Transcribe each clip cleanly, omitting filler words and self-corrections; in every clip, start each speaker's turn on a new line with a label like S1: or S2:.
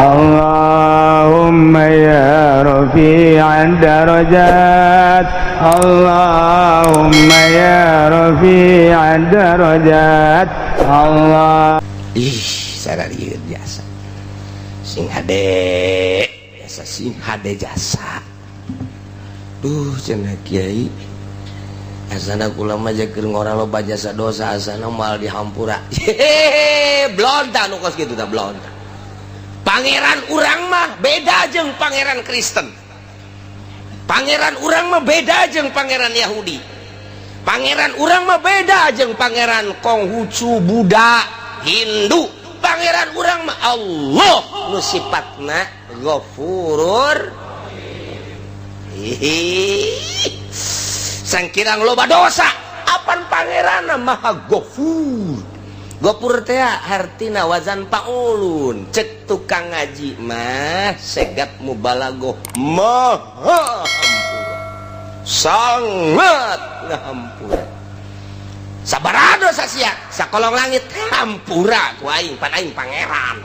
S1: Allahumma ya rafi'ad darajat, Allahumma ya rafi'ad darajat, Allah.
S2: Ih, sararieun jasa sing hade, jasa sing hade jasa. Duh, cenah kiai, asana kula mah keur ngora loba jasa dosa, asana moal dihampura. Hehehe, blonta nu kos kitu tah, blonta. Pangeran urang mah beda jeung pangeran Kristen, pangeran urang mah beda jeung pangeran Yahudi, pangeran urang mah beda jeung pangeran Konghucu, Buddha, Hindu. Pangeran urang mah Allah nu sifatna Ghafurur. Hihi, sangkirang loba dosa, apan pangeran maha Ghafur. Ghafur teh hartina wazan paulun. Cek tukang ngaji mah segat mubalagoh, maha hampura, sangat ngahampura. Sabaraha dosa sia sakolong langit, hampura ku aing, pan aing pangeran.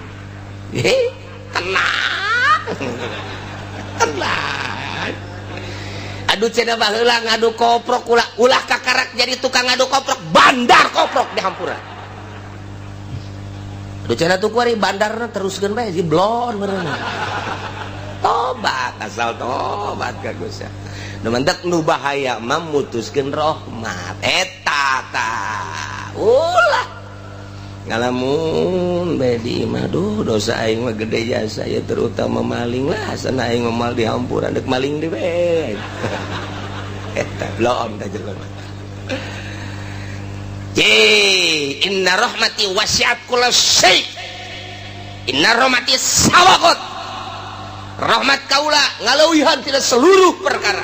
S2: Tenang, tenang. Aduh, cenah baheula ngadu koprok, ulah ulah kakarak jadi tukang ngadu koprok, bandar koprok dihampura. Aduh, cenah tuh kuari bandarna teruskeun bae si blon meureun. Tobat, asal tobat ka Gusti. Nu mentek nu bahaya mah mutuskeun rahmat eta tah. Ulah ngalamun bae di imah, duh, dosa aing mah gede jasa ya, terutama maling lah, asana aing mah moal dihampura, dek maling deui bae. Eta blon tah jelema. Ye, inna rahmati wasi'at kulla syai. Inna rahmati sabaqat. Rahmat kaula ngaleuwihan tina seluruh perkara.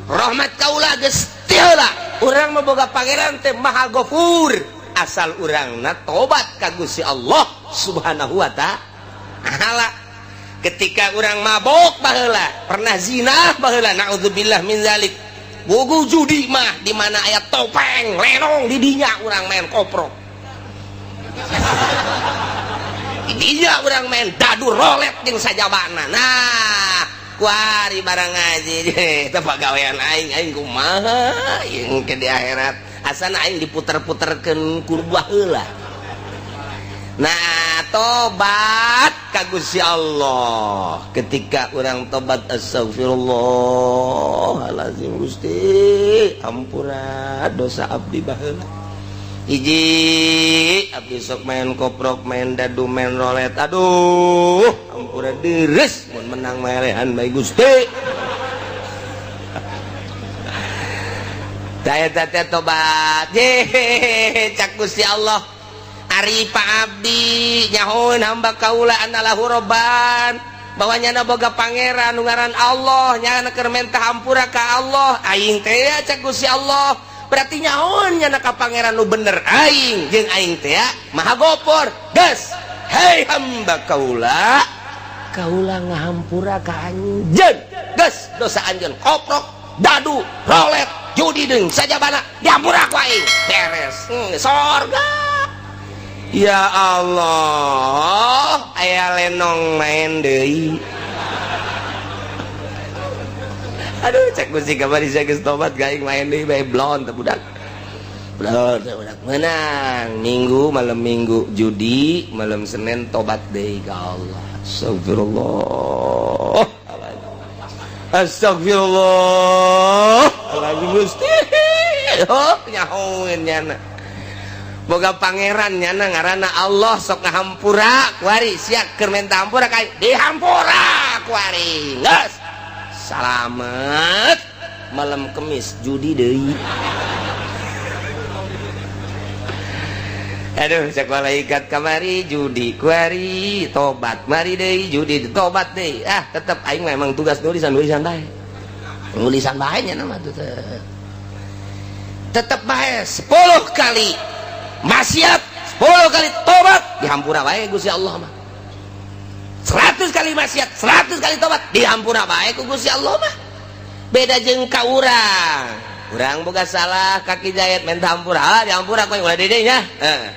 S2: Rahmat kaula geus ti heula. Urang mah boga pangeran teh Maha Ghafur. Asal urangna tobat ka Gusti Allah Subhanahu wa Ta'ala. Ketika urang mabok baheula, pernah zina baheula, naudzubillah min zalik. Bogo judi mah di mana aya topeng, lenong, di dinya urang main koprok. Di dinya urang main dadu, rolet jeung sajabana. Nah, kuari barang ngaji eta pagawean aing, aing kumaha jeung ke di akhirat? Asana aing diputer-puterkeun ku baheula. Nah, tobat ka Gusti Allah. Ketika urang tobat, astagfirullahalazim, Gusti, ampura dosa abdi baheula. Hiji, abdi sok main koprok, main dadu, main rolet. Aduh, ampura deres mun menang melehan bae, Gusti. Tah eta teh tobat. Ye, cak Gusti Allah. Ari Pak Abdi nyahoeun hamba kaula anallahu robban, bahwa nyana boga pangeran nu ngaran Allah, nyana keur menta hampura ka Allah aing teh ya, cak Gusti Allah. Berarti nyahoeun nyana ka pangeran nu bener aing, jeung aing teh ya maha gopor. Geus, hei hamba kaula, kaula ngahampura ka anjeun. Geus, dosa anjeun koprok, dadu, rolet, judi deung sajabana dihampura ku aing, beres. Sorga. Ya Allah, aya lenong main deui. Aduh, cek Gusti, kamari sia geus tobat gaing main deui bae, blon teh budak. Blon teh budak menang. Minggu malam Minggu judi, malam Senin tobat deui ka Allah. Astagfirullah. Astagfirullah. Alazim Gusti. Oh, nyahoeun nyana. Boga pangeran nyana ngaranna Allah, sok ngahampura kuari sia keur menta hampura ka dihampura kuari. Geus. Salamet. Malam Kemis judi deui. Aduh, cek malaikat, kamari judi kuari tobat, mari deui judi tobat deui. Ah, tetep aing memang tugas nulisan, nulisan bae. Nulisan bae nya mah tuh. Tetep bae 10 kali maksiat, 10 kali tobat, dihampura bae Gusti Allah mah. 100 kali maksiat, 100 kali tobat, dihampura bae ku Gusti Allah mah. Beda jeung ka urang. Urang boga salah kaki jayat minta hampura, ah dihampura ku ulah dede nya. Heeh.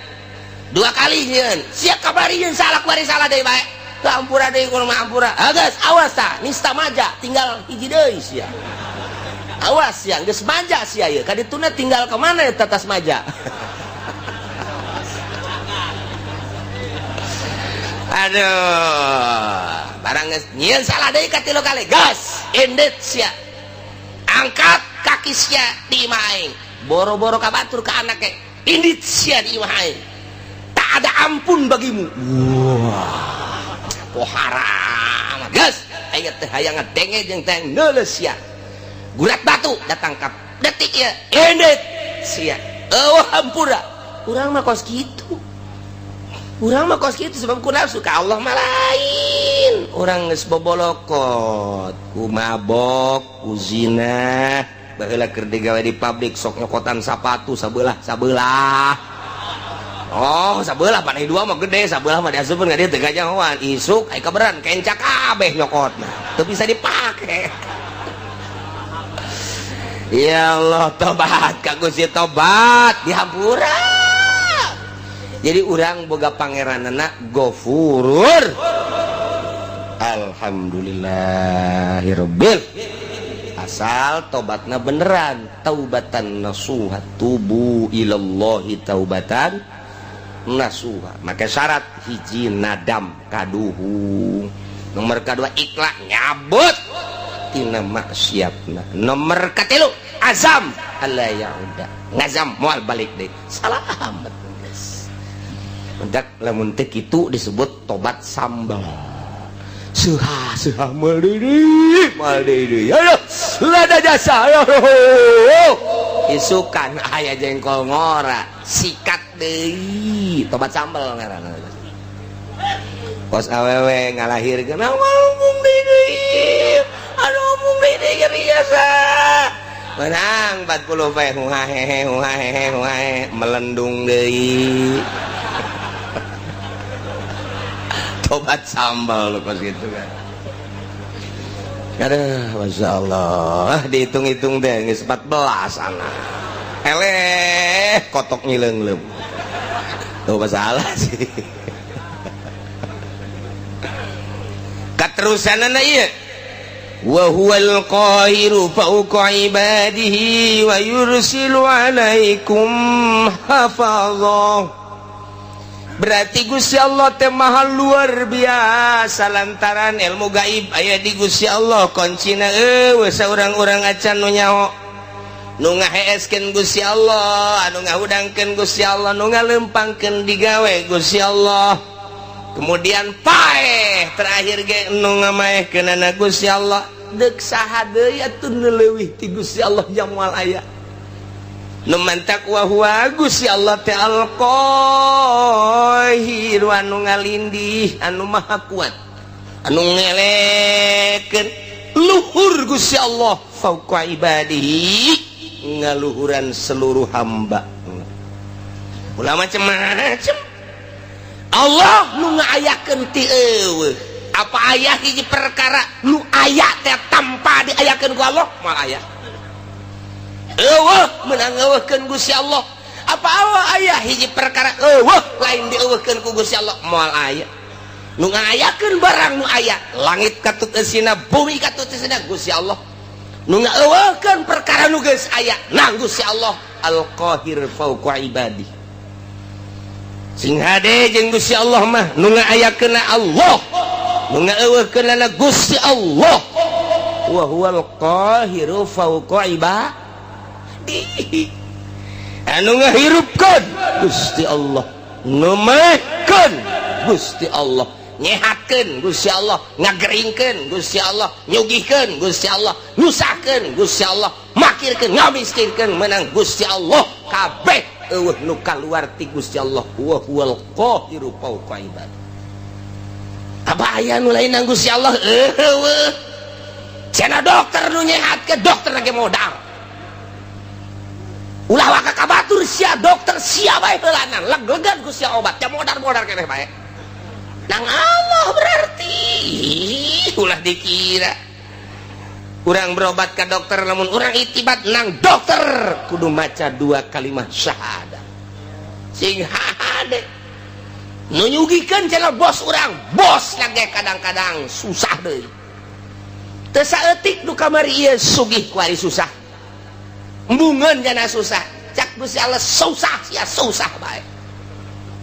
S2: 2 kali nyieun, sia kabari nyeun salah kuari salah deui bae. Hampura deui kudu mah hampura. Geus awas tah, nista maja tinggal hiji deui sia. Awas sia, geus maja sia ieu. Ka dituna tinggal ka mana eta tas maja? Aduh, barang geus nyieun salah deui ka 3 kali. Gas, indit sia. Angkat kaki sia di imah aing. Boro-boro ka batur ka anak ge. Indit sia di imah aing. Tak ada ampun bagimu. Wah. Haram geus aya teh hayang ngadenge jeung teh neuleus sia gurat batu datang ka detik ieu indit sia eueuh hampura urang mah kos kitu urang mah kos kitu sebab ku nafsu ka Allah mah lain urang geus bobolokot ku mabok ku zina baheula keur digawe di pabrik sok nyokotan sapatu sabelah sabelah. Oh, sabelah panai dua mah gede, sabelah mah diasupkeun ka dieu teu gajahoan. Isuk aya kaberan kenca kabeh nyokotna. Teu bisa dipake. Ya Allah, tobat ka Gusti tobat dihampura. Jadi urang boga pangeranna Gofurur. Alhamdulillahirabbil. Asal tobatna beneran, taubatan nasuha tubu ilallahi taubatan nasuha. Maka syarat hiji nadam kaduhung, nomor kedua ikhlas nyabut tina maksiatna, nomor katilu azam alla yauda ngazam moal balik deui salamet geus. Mendak lamun teu kitu disebut tobat sambal. Suha suha moal deui aduh lada jasa aduh isukan aya jengkol ngora sikat deui tobat sambal ngaranna. Kos awewe ngalahirkeun mung deui aduh mung deui ge biasa menang 40 poe huhahehe huhahehe huhahe melendung deui tobat sambal kos gitu kan. Aduh, Masya Allah, dihitung-hitung deh, geus 14 anak. Eleh, kotok nyileungleum. Tuh masalah sih. Katerusanana ieu. Wa huwal qahiru fawqa ibadihi wa yursilu alaikum hafazah. Berarti Gusti Allah teh maha luar biasa lantaran ilmu gaib aya di Gusti Allah kuncina eueuh saurang-urang acan nu nyaho nu ngaheeskeun Gusti Allah anu ngahudangkeun Gusti Allah nu ngalempangkeun digawe Gusti Allah kemudian paeh terakhir ge nu ngamaehkeunana Gusti Allah deuk saha deui atuh nu leuwih ti Gusti Allah jang moal aya. Nu mantak wa huwa Gusti Allah teh al-Qahir anu ngalindih anu maha kuat anu ngelekeun luhur Gusti Allah fauqa ibadihi ngaluhuran seluruh hamba. Ulah macem-macem Allah nu ngaayakeun ti eueuh apa aya hiji perkara nu aya teh tanpa diayakeun ku Allah moal aya. Eueuh meunang eueuhkeun Gusti Allah apa Allah aya hiji perkara eueuh lain dieueuhkeun ku Gusti Allah moal aya nu ngayakeun barang nu aya langit katut eusina bumi katut eusina Gusti Allah nu ngaeueuhkeun perkara nu geus aya nang Gusti Allah Al-Qahir fauqa ibadi sing hade jeung Gusti Allah mah nu ngaayakeunna Allah nu ngaeueuhkeunna Gusti Allah wa huwal qahiru fauqa ibadi anu ngahirupkeun Gusti Allah nu maehkeun Gusti Allah nyehatkeun Gusti Allah ngageringkeun Gusti Allah nyugihkeun Gusti Allah nyusahkeun Gusti Allah makirkeun ngamiskinkeun menang Gusti Allah kabeh eueuh nu kaluar ti Gusti Allah wa huwal qahiru fauqa ibad. Apa aya nu lain nang Gusti Allah eueuh cenah dokter nu nyehatkeun dokter ge modal ulah waka ka batur sia dokter sia bae heulanan leg-legan ku sia obat ja modar-modar keneh bae nang Allah berarti ulah dikira urang berobat ka dokter lamun urang itibat nang dokter kudu maca 2 kalimat syahadat sing hade Nu nyugihkeun cenah bos urang, bos lagi kadang-kadang susah deui. Teu saeutik nu kamari ieu sugih kuari susah. Embungeun jana susah. Cak Gusti Allah susah sia susah bae.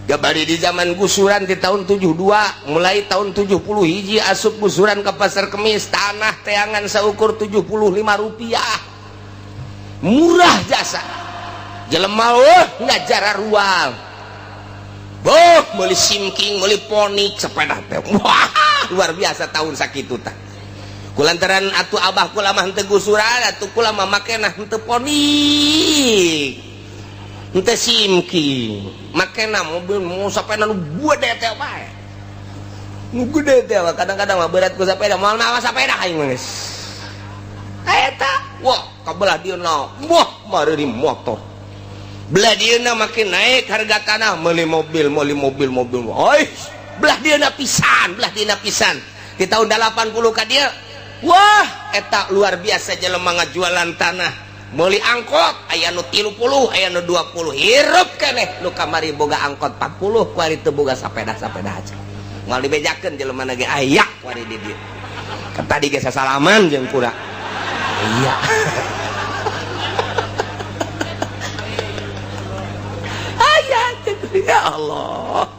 S2: Gabari di zaman gusuran di tahun 72, mulai tahun 70 hiji asup gusuran ke Pasar Kemis, tanah teangan seukur 75 rupiah. Murah jasa. Jelema weh ngajar rual. Boh, meuli simking, meuli ponik sepeda teh. Wah, luar biasa tahun sakitu tah. Kulantaran atuh abah kula mah henteu gusuran, atuh kula mah makena henteu ponik. Henteu simking. Makena mobil mau sepeda nu gede teh bae. Nu gede teh kadang-kadang mah berat ku sepeda, moal mawa sepeda aing mah geus. Eta, wah, kabelah dieuna. Wah, mari motor. Belah dieuna makin naik harga tanah, meuli mobil, meuli mobil, mobil. Oi, belah dieuna pisan, belah dieuna pisan. Di tahun 80 ka dieu, wah, eta luar biasa jelema ngajualan tanah. Meuli angkot aya nu 30, aya nu 20. Hirup keneh nu kamari boga angkot 40, kuari teu boga sapeda-sapeda aja. Moal dibejakeun jelema ge aya kuari di dieu. Tadi ge sasalaman jeung kura. Iya. Aya ya Allah.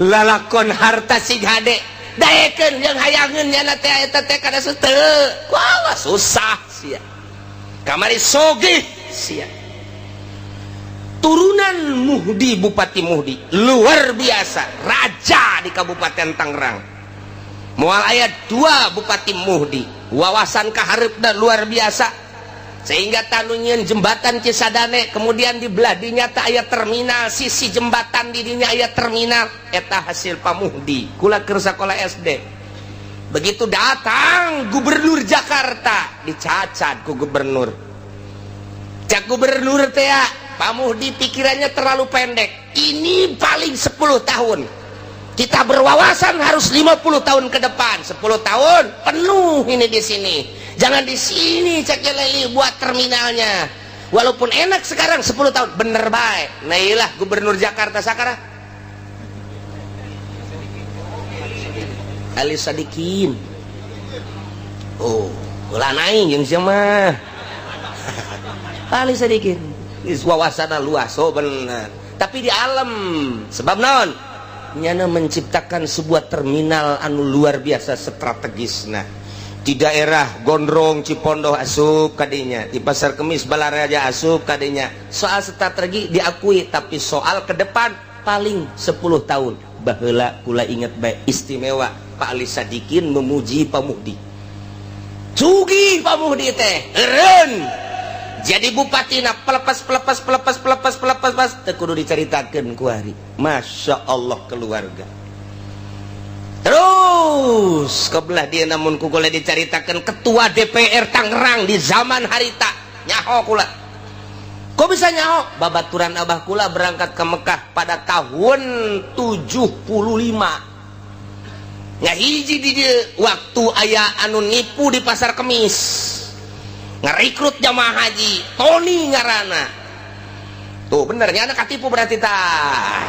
S2: Lalakon harta sig hade daekeun jeung hayangeun nyana teh eta teh kana teu. Wah, susah sia. Kamari sogih sia. Turunan Muhdi, Bupati Muhdi luar biasa, raja di Kabupaten Tangerang. Moal aya 2 Bupati Muhdi, wawasan kahareupna luar biasa. Sehingga tanu nyieun jembatan Cisadane, kemudian di belah dinya teh aya terminal, sisi jembatan di dinya aya terminal, eta hasil Pak Muhdi. Kula keur sakola SD. Begitu datang gubernur Jakarta, dicacat ku gubernur. Cak gubernur teh, Pak Muhdi pikirannya terlalu pendek. Ini paling 10 tahun. Kita berwawasan harus 50 tahun ke depan. 10 tahun penuh ini di sini. Jangan di sini cek Leli buat terminalnya. Walaupun enak sekarang 10 tahun, bener baik. Nah iyalah gubernur Jakarta sekarang. Ali Sadikin. Oh, ulah naik jeung sia mah. Ali Sadikin. Wawasanna luas, oh bener. Tapi di alam sebab naon? Nyana menciptakan sebuah terminal anu luar biasa strategisna. Di daerah Gondrong Cipondoh asup kadinya, di Pasar Kemis Balaraja asup kadinya. Soal strategi diakui, tapi soal ke depan paling 10 tahun. Baheula kula inget bae istimewa Pak Ali Sadikin memuji Pak Muhdi. Sugih Pak Muhdi teh, eureun. Jadi bupati na pelepas pelepas pelepas pelepas pelepas pas teu kudu dicaritakeun ku hari. Masya Allah keluarga. Terus kebelah dia namun ku kula dicaritakeun ketua DPR Tangerang di zaman harita nyaho kula. Kok bisa nyaho? Babaturan abah kula berangkat ke Mekah pada tahun 75. Ngahiji di dieu waktu aya anu nipu di Pasar Kemis. Ngerekrut jamaah haji Tony ngarana tuh bener nya anak katipu berarti tah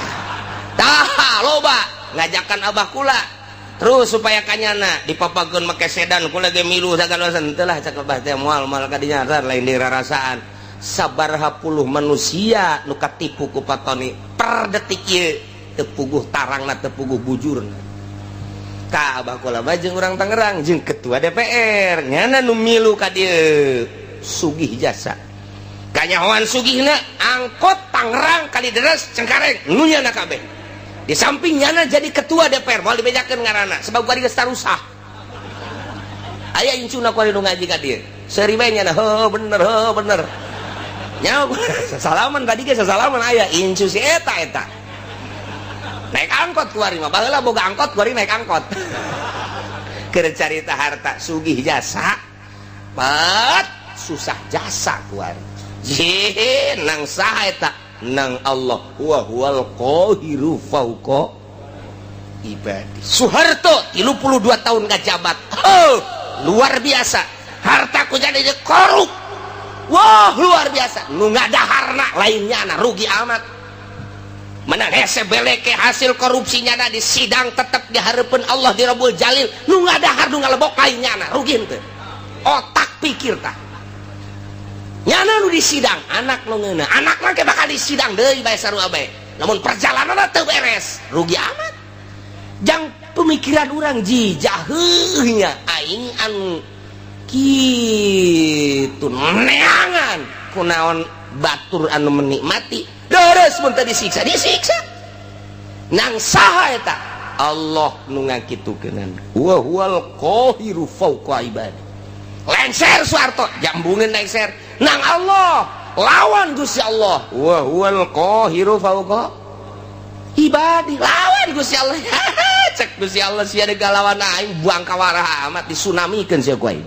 S2: tah loba ngajakan abah kula terus supaya kanyana dipapakeun make sedan kula ge milu sagala teu lah cak abah teh moal moal kadinya lain dirarasaan sabaraha puluh manusia nu katipu ku Pak Tony per detik ieu teu puguh tarangna teu puguh bujurna. Ka abah kula mah jeung urang Tangerang jeung ketua DPR nyana nu milu ka dieu sugih jasa kanyahoan sugihna angkot Tangerang Kalideres Cengkareng nu nyana kabeh di samping nyana jadi ketua DPR moal dibejakeun ngaranna sebab kuari geus tarusah aya incuna kuari nu ngaji ka dieu seuri bae nyana heuh bener nyaho sasalaman tadi ge sasalaman aya incu si eta eta naik angkot kuari mah baheula boga angkot kuari naik angkot keur carita harta sugih jasa pat susah jasa kuari jih nang saha eta nang Allah wa huwal qahiru fauqa ibadi. Soeharto 32 tahun ngajabat, oh luar biasa harta ku jadi korup, wah luar biasa nu ngadaharna lainnya na rugi amat. Menang hese beleke hasil korupsinya na di sidang tetep di hareupeun Allah di Rabbul Jalil, nu ngadahar nu ngalebok lain nyana, rugi henteu? Otak pikir tah. Nyana nu di sidang, anak nu ngeunah, anak mah ke bakal di sidang deui bae sarua bae. Namun perjalanan teu beres, rugi amat. Jang pemikiran urang ji jaheuh nya aing anu kitu neangan kunaon batur anu menikmati deres mun teu disiksa, disiksa nang saha eta? Allah nu ngakitukeunana, wa huwal qahiru fawqa ibadi. Lengser Soeharto jambungeun, lengser nang Allah, lawan Gusti Allah, wa huwal qahiru fawqa ibadi, lawan Gusti Allah. Cek Gusti Allah, sia deuk lawan aing, buang kawarah amat, disunamikeun sia ku aing.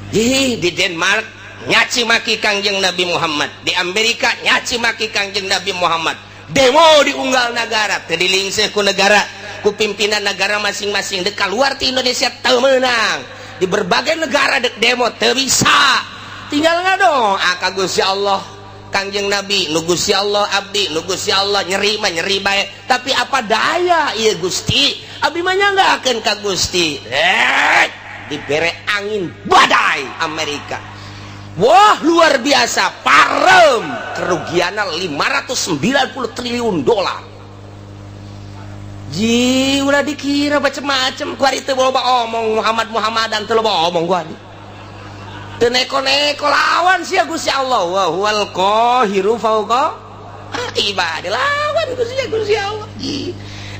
S2: Di Denmark nyaci maki Kangjeng Nabi Muhammad, di Amerika nyaci maki Kangjeng Nabi Muhammad, demo di unggal negara teu dilingseh ku negara, ku pimpinan negara masing-masing. Dek keluar ti Indonesia teu meunang, di berbagai negara dek demo teu bisa, tinggal ngadoa ka Gusti Allah, Kangjeng Nabi nu Gusti Allah, abdi nu Gusti Allah, nyeri mah nyeri bae, tapi apa daya ieu Gusti, abdi mah nyanggakeun ka Gusti. Dibere angin badai Amerika, wah luar biasa, parem, kerugiannya 590 triliun dolar. Ji ulah dikira macem-macem, kuari teu loba omong Muhammad Muhammadan, teu loba omong kuari, teu neko-neko, lawan sia Gusti Allah, wa huwal qahiru fawqa ibadi, lawan Gusti Gusti Allah. Ji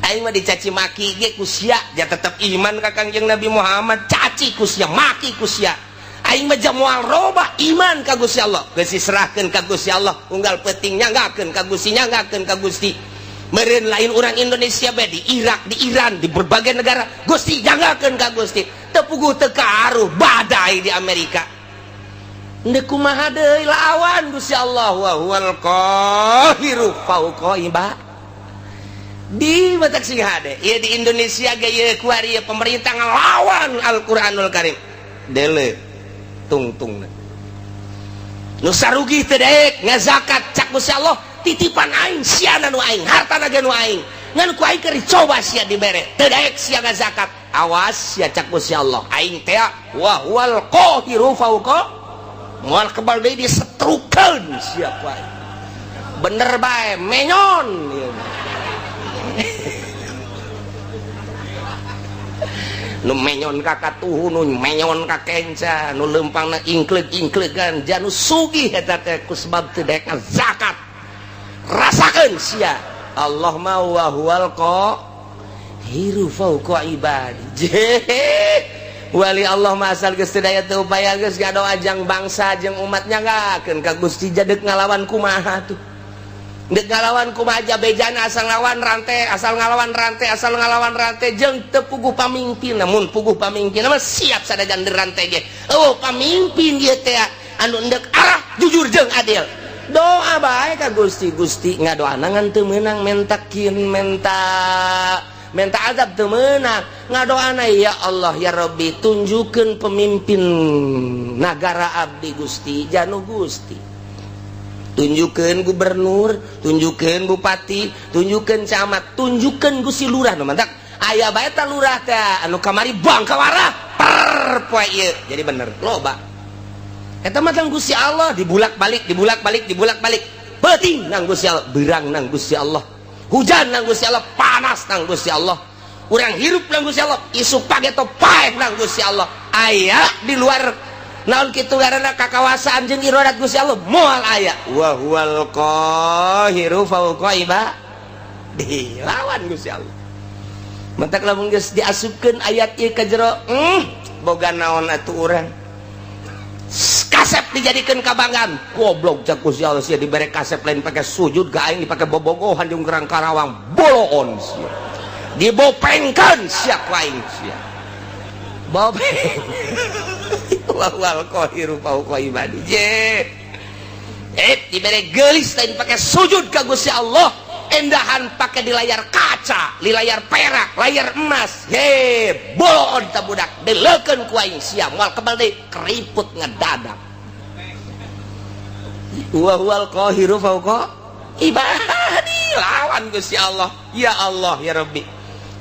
S2: aing mah dicaci maki ge ku sia ja tetep iman ka Kangjeng Nabi Muhammad. Caci ku sia, maki ku sia, aing mah moal robah iman ka Gusti Allah. Geus diserahkeun ka Gusti Allah, unggal peuting nyanggakeun ka Gusti, nyanggakeun ka Gusti. Meureun lain urang Indonesia bae, di Irak, di Iran, di berbagai negara, Gusti nyanggakeun ka Gusti, teu puguh teu karuh badai di Amerika. Ndek kumaha deui, lawan Gusti Allah, wa huwal qahiru fauqa ibad. Di batak sing hade ieu di Indonesia ge ieu kuari ieu pemerintah ngelawan Al-Qur'anul Karim, dele tungtung nu sarugi teu daek ngazakat. Cak Gusti Allah, titipan aing siana nu aing, hartana ge nu aing, ngan ku aing keur dicoba sia dibere, teu daek sia ngazakat, awas sia. Cak Gusti Allah, aing teh wa huwal qahiru fauqa, moal kebal deui, disetrukeun sia ku aing, bener bae menyon ieu. Nu menyon ka katuhu, nu menyon ka kenca, nu leumpangna ingkleug-ingklegan, janu sugih eta teh ku sebab teu daek zakat. Rasakeun sia, Allah mah wa huwal qahiru fauqa ibadi. Wali Allah mah asal geus teu daya teu upaya, geus ngadoa jang bangsa jeung umatnya, nyanggakeun ka Gusti. Jadek ngalawan kumaha tuh? Dek ngalawan kumaha bejana, asal ngalawan rantai, asal ngalawan rantai, asal ngalawan rantai, jeung teu puguh pamimpin. Namun puguh pamimpin mah siap sadajan rantai ge. Oh, pamimpin ieu teh anu endek arah jujur jeung adil, doa bae ka Gusti. Gusti, ngadoana ngan teu meunang, mentakin menta menta azab teu meunang, ngadoana, ya Allah ya Rabbi, tunjukkeun pemimpin nagara abdi Gusti, janu Gusti tunjukkan gubernur, tunjukkan bupati, tunjukkan camat, tunjukkan Gusti lurah. Nu mantak aya bae ta lurah teh anu kamari bangkawarah per poe ieu jadi bener loba. Eta mah tang Gusti Allah, dibulak-balik, dibulak-balik, dibulak-balik, peuting nang Gusti Allah, beurang nang Gusti Allah, hujan nang Gusti Allah, panas nang Gusti Allah, urang hirup nang Gusti Allah, isuk pageto paeh nang Gusti Allah. Aya di luar naon kitu karena kakawasaan jeung iradat Gusti Allah? Moal aya. Wa huwal qahiru fawqa ibadi, lawan Gusti Allah. Matak lamun geus diasupkeun ayat ieu ka jero, boga naon atuh urang? Kasep dijadikeun kabanggaan, goblok. Cak Gusti Allah, sia dibere kasep lain pake sujud ka aing, dipake bobogohan jeung gerang Karawang, boloon sia, dibopengkeun sia ku aing, sia bopeng. Wal qahiru fawqa ibadi. Je dibere gelis lain pakai sujud ka Gusti Allah, endahan pakai di layar kaca, di layar perak, layar emas. He, boloon ta budak, deleukeun ku aing sia, moal kebal deui, keriput ngedadak. Wa huwal qahiru fawqa ibadi. Lawan Gusti Allah. Ya Allah ya Rabbi,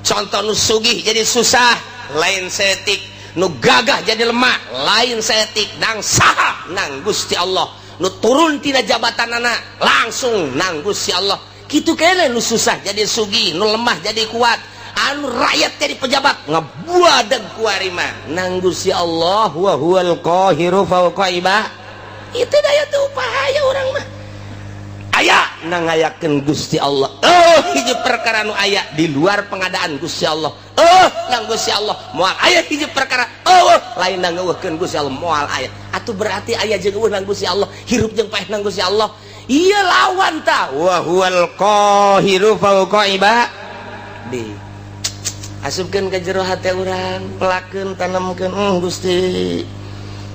S2: contoh nu sugih jadi susah lain setik, nu gagah jadi lemah lain setik, nang saha? Nang Gusti Allah. Nu turun tina jabatan anak langsung nang Gusti Allah. Kitu kene nu susah jadi sugih, nu lemah jadi kuat, anu rakyat jadi pejabat, ngebuadeg kuari mah nang Gusti Allah. Wa huwal qahiru fawqa iba itu daya tuh upaya urang mah aya nang ngayakeun Gusti Allah. Oh, hiji perkara nu aya di luar pengadaan Gusti Allah, oh, nang Gusti Allah. Moal aya hiji perkara, oh, lain nang ngeuweuhkeun Gusti Allah, moal aya. Atuh berarti aya jeung euweuh nang Gusti Allah, hirup jeung paeh nang Gusti Allah. Iya, lawan ta. Wa huwal qahiru fawqa ibadi. Asupkeun ke jero hate urang, pelakeun, tanemkeun. Gusti,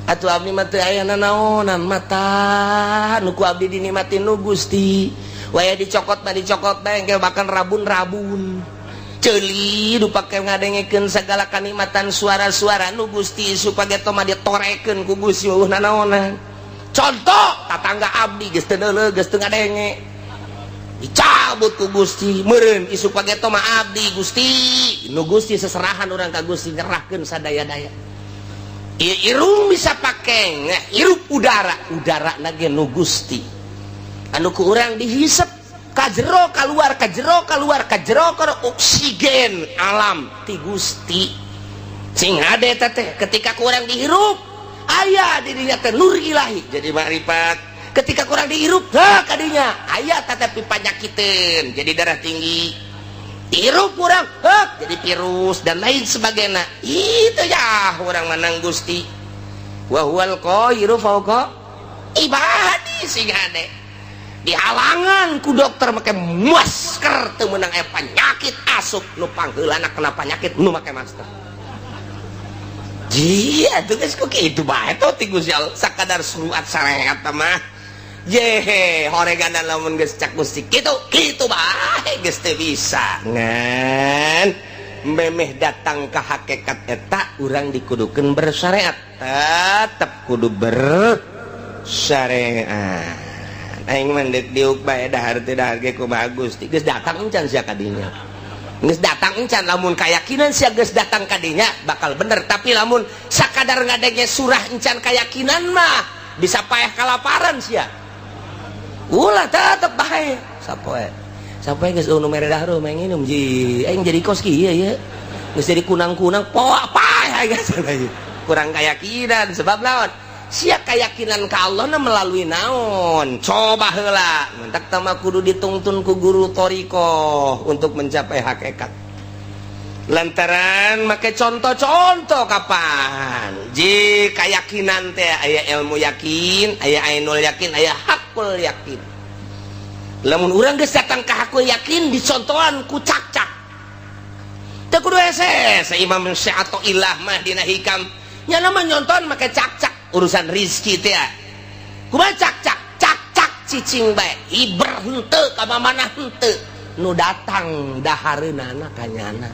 S2: atuh abdi mah teu aya nanaonan, mata nu ku abdi dinikmati nu Gusti. Waya dicokot mah dicokot bae engke, bahkan rabun-rabun ceuli nu pake ngadengekeun segala kanikmatan suara-suara nu Gusti, supaya mah ditorekeun ku Gusti, euweuh nanaonan. Contoh tatangga abdi geus teu neuleuh, geus teu ngadenge, dicabut ku Gusti meureun isuk pageto mah abdi Gusti nu Gusti. Seserahan urang ka Gusti, nyerahkeun sadaya-daya. Irung bisa pake hirup udara, udara nage nu Gusti, anu ku urang dihisep ka jero keluar, ka jero keluar, ka jero keluar, oksigen alam ti Gusti. Sing hade teh ketika ku urang dihirup aya di dinya teh nur ilahi jadi makrifat. Ketika ku urang dihirup ha kadinya aya tetapi panyakiteun jadi darah tinggi, hirup kurang hek jadi virus dan lain sebagainya. Itu ya urang menang Gusti. Wa huwal qahiru fawqa ibadi. Sing hade dihalangan ku dokter make masker teu meunang, aya penyakit asup, nu pangheulana kena penyakit nu make masker. Jia tuh geus ku kitu bae tuh ti Gusti Allah, sakadar surat syariat mah. Jehe, horegan lamun geus cak Gusti kitu kitu bae geus teu bisa. Ngan memeh datang ke hakikat eta urang dikudukeun bersyariat, tetep kudu bersyariat. Aing mah deuk diuk bae, dahar teu dahar ge kumaha Gusti. Geus datang encan sia kadinya? Geus datang encan? Lamun keyakinan sia geus datang kadinya bakal bener, tapi lamun sakadar ngadenge surah encan keyakinan mah bisa payah kalaparan sia. Ulah, tetep bae sapoe sapoe geus nu mere dahar mah nginum ji aing jadi kos kieu ye, geus jadi kunang-kunang poa paeh geus kurang keyakinan. Sebab naon sia keyakinan ka Allah na melalui naon? Coba heula mentak tama kudu ditungtun ku guru thoriqoh untuk mencapai hakikat, lantaran make contoh-contoh kapan ji keyakinan teh aya ilmu yakin, aya ainul yakin, aya hakul yakin. Lamun urang geus datang ka hakul yakin, dicontohan ku cak-cak teu kudu hese. Imam atau ilah mah dina hikam nya mah nyontohan make cak-cak urusan rizki teh. Kumaha cak-cak? Cak-cak cicing bae, hiber henteu ka mana henteu, nu datang dahareunana ka nyana.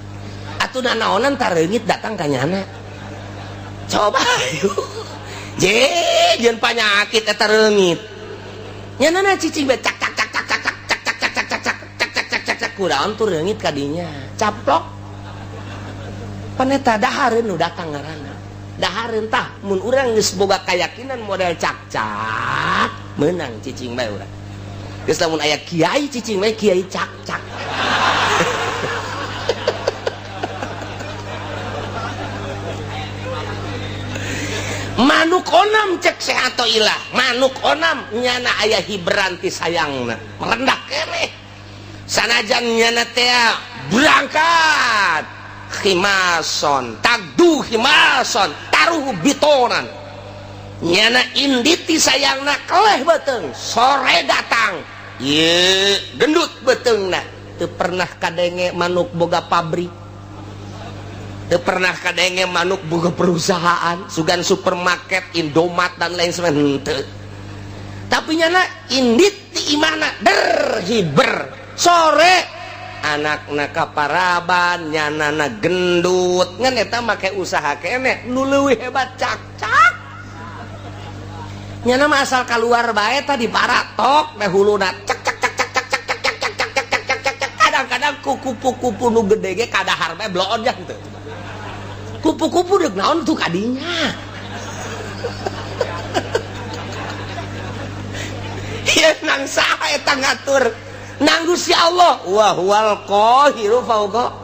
S2: Atuh nanaonan tareungit datang ka nyana? Coba je jeung panyakit eta reungit nyana cicing bae, cak cak cak cak cak cak cak cak cak cak cak cak cak cak cak cak cak, kunaon tuh reungit kadinya caplok? Pan eta dahareun nu datang ngaranna dahareun. Tah, mun urang geus boga keyakinan model cak-cak, menang cicing bae urang. Geus lamun aya kiai cicing bae, kiai cak-cak. Manuk onam, cek atau ilah, manuk onam nyana aya hiberan ti sayangna merendah keneh, sanajan nyana teh berangkat khimason tagdu khimason taruh bitonan, nyana inditi sayangna keleh beteng, sore datang ye gendut betengna. Teu pernah kadenge manuk boga pabrik, teu pernah kadenge manuk boga perusahaan sugan supermarket, Indomaret, dan lain sebagainya, henteu. Tapi nyana indit di imahna der hiber, sore anakna kaparaban, nyanana gendut. Ngan eta make usaha keneh nu leuwih hebat cak-cak. Nyana mah asal keluar bae tadi paratok teh huluna cak cak cak cak cak cak cak cak cak cak cak cak. Ku kupu-kupu nu gede ge kadahar bae bloon jang teu. Kupu-kupu deuk naon tuh kadinya. Ieu nang saha eta ngatur? Nang Gusti Allah. Wa huwal qahiru fauqa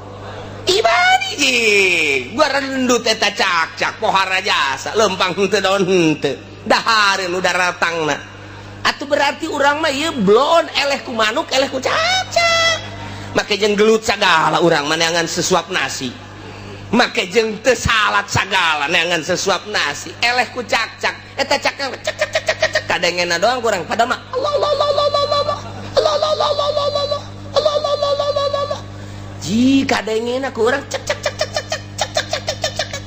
S2: ibadihi. Gua rendut eta cakcak pohara jasa lempang henteu daun henteu. Dahareun nu daratangna. Atuh berarti urang mah ieu bloon eleh ku manuk eleh ku cakcak. Make jeung gelut sagala urang mah neangan sesuap nasi. Make jeung teu salat sagala neangan sesuap nasi. Eleh ku cakcak. Eta cakcak cak cak cak cak cak kadengena doang kurang padahal mah Allah Allah Allah Allah Allah Allah Allah Allah Allah Allah Allah Allah Allah Allah Allah Allah. Jika dengena ku urang cek cek cek cek cek cek cek cek cek cek cek.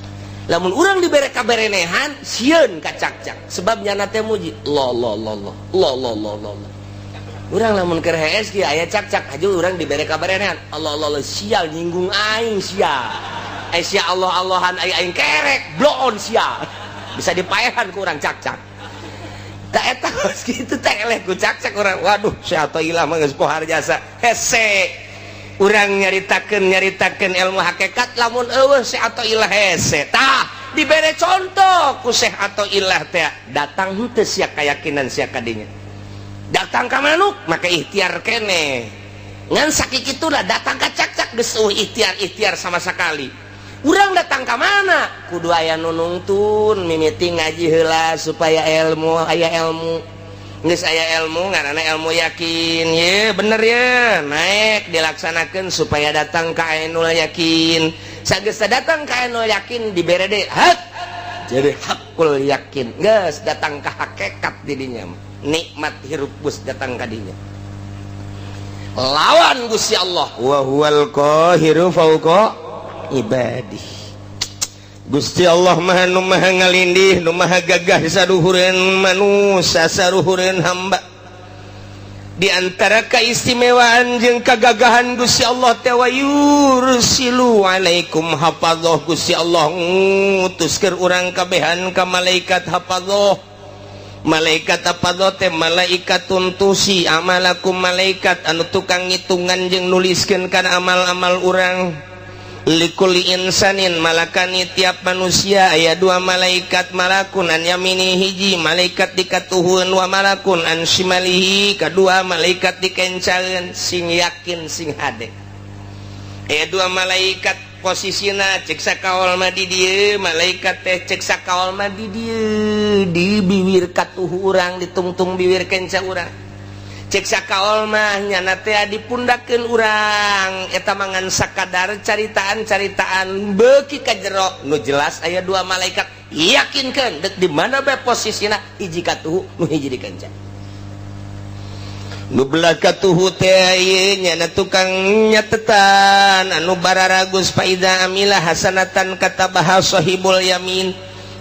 S2: Lamun urang dibere kaberenehan sieun ka cakcak sebab nyana teh muji Allah Allah Allah Allah Allah Allah Allah Allah. Urang lamun keur hees kieu aya cakcak haju urang dibere kaberenehan Allah Allah Allah sial nyinggung aing sia. Eh sia Allah Allahan aing aing kerek bloon sia. Bisa dipaehan ku urang cakcak. Tak eta geus kitu teh eleh ku cakcak urang. Waduh sia Athoillah mah geus pohar jasa. Hese. Urang nyaritakeun ilmu hakikat lamun eueuh Syekh Athoillah hese. Tah dibere contoh ku Syekh Athoillah teh datang henteu sia kayakinan sia kadinya. Datang ka manuk make ikhtiar keneh. Ngan sakikituna datang ka cakcak geus eueuh ikhtiar-ikhtiar sama sekali. Urang datang ka mana? Kudu aya nu nungtun mimiti ngaji heula supaya ilmu aya ilmu. Geus aya ilmu ngaranna ilmu yakin ye bener ye naik dilaksanakeun supaya datang ka ainul yakin. Sageus datang ka ainul yakin dibere deui hak jadi hakul yakin geus datang ka hakikat didinya nikmat hirup geus datang ka dinya. Lawan Gusti Allah wa huwal qahiru fauqa ibadih. Gusti Allah maha nu maha ngalindih nu maha gagah saduhureun manusia saruhureun hamba. Di antara keistimewaan jeung kagagahan Gusti Allah teh wa yursilu alaikum hafadzah. Gusti Allah ngutus keur urang kabehan ka malaikat hafadzah. Malaikat hafadzah teh malaikat tuntusi amalakum malaikat anu tukang ngitungan jeung nuliskeun kana amal-amal urang. Likuli insanin malakani tiap manusia aya dua malaikat malakun an yamini hiji malaikat dikatuhun wa malakun an shimalihi kadua malaikat dikencaeun sing yakin sing hade. Aya dua malaikat posisina cek sakaol mah di dieu malaikat teh cek sakaol mah di dieu di biwir katuhu urang ditungtung biwir kenca urang. Cek sakaol mah nyana teh dipundakeun urang eta mangan sakadar caritaan-caritaan beuki ka jero nu jelas aya dua malaikat yakinkeun deuk di mana bae posisina hiji katuhu nu hiji dikenca. Nu belah katuhu teh ieu nyana tukang nyatetan anu bararagus faida amila hasanatan katabaha sahibul yamin.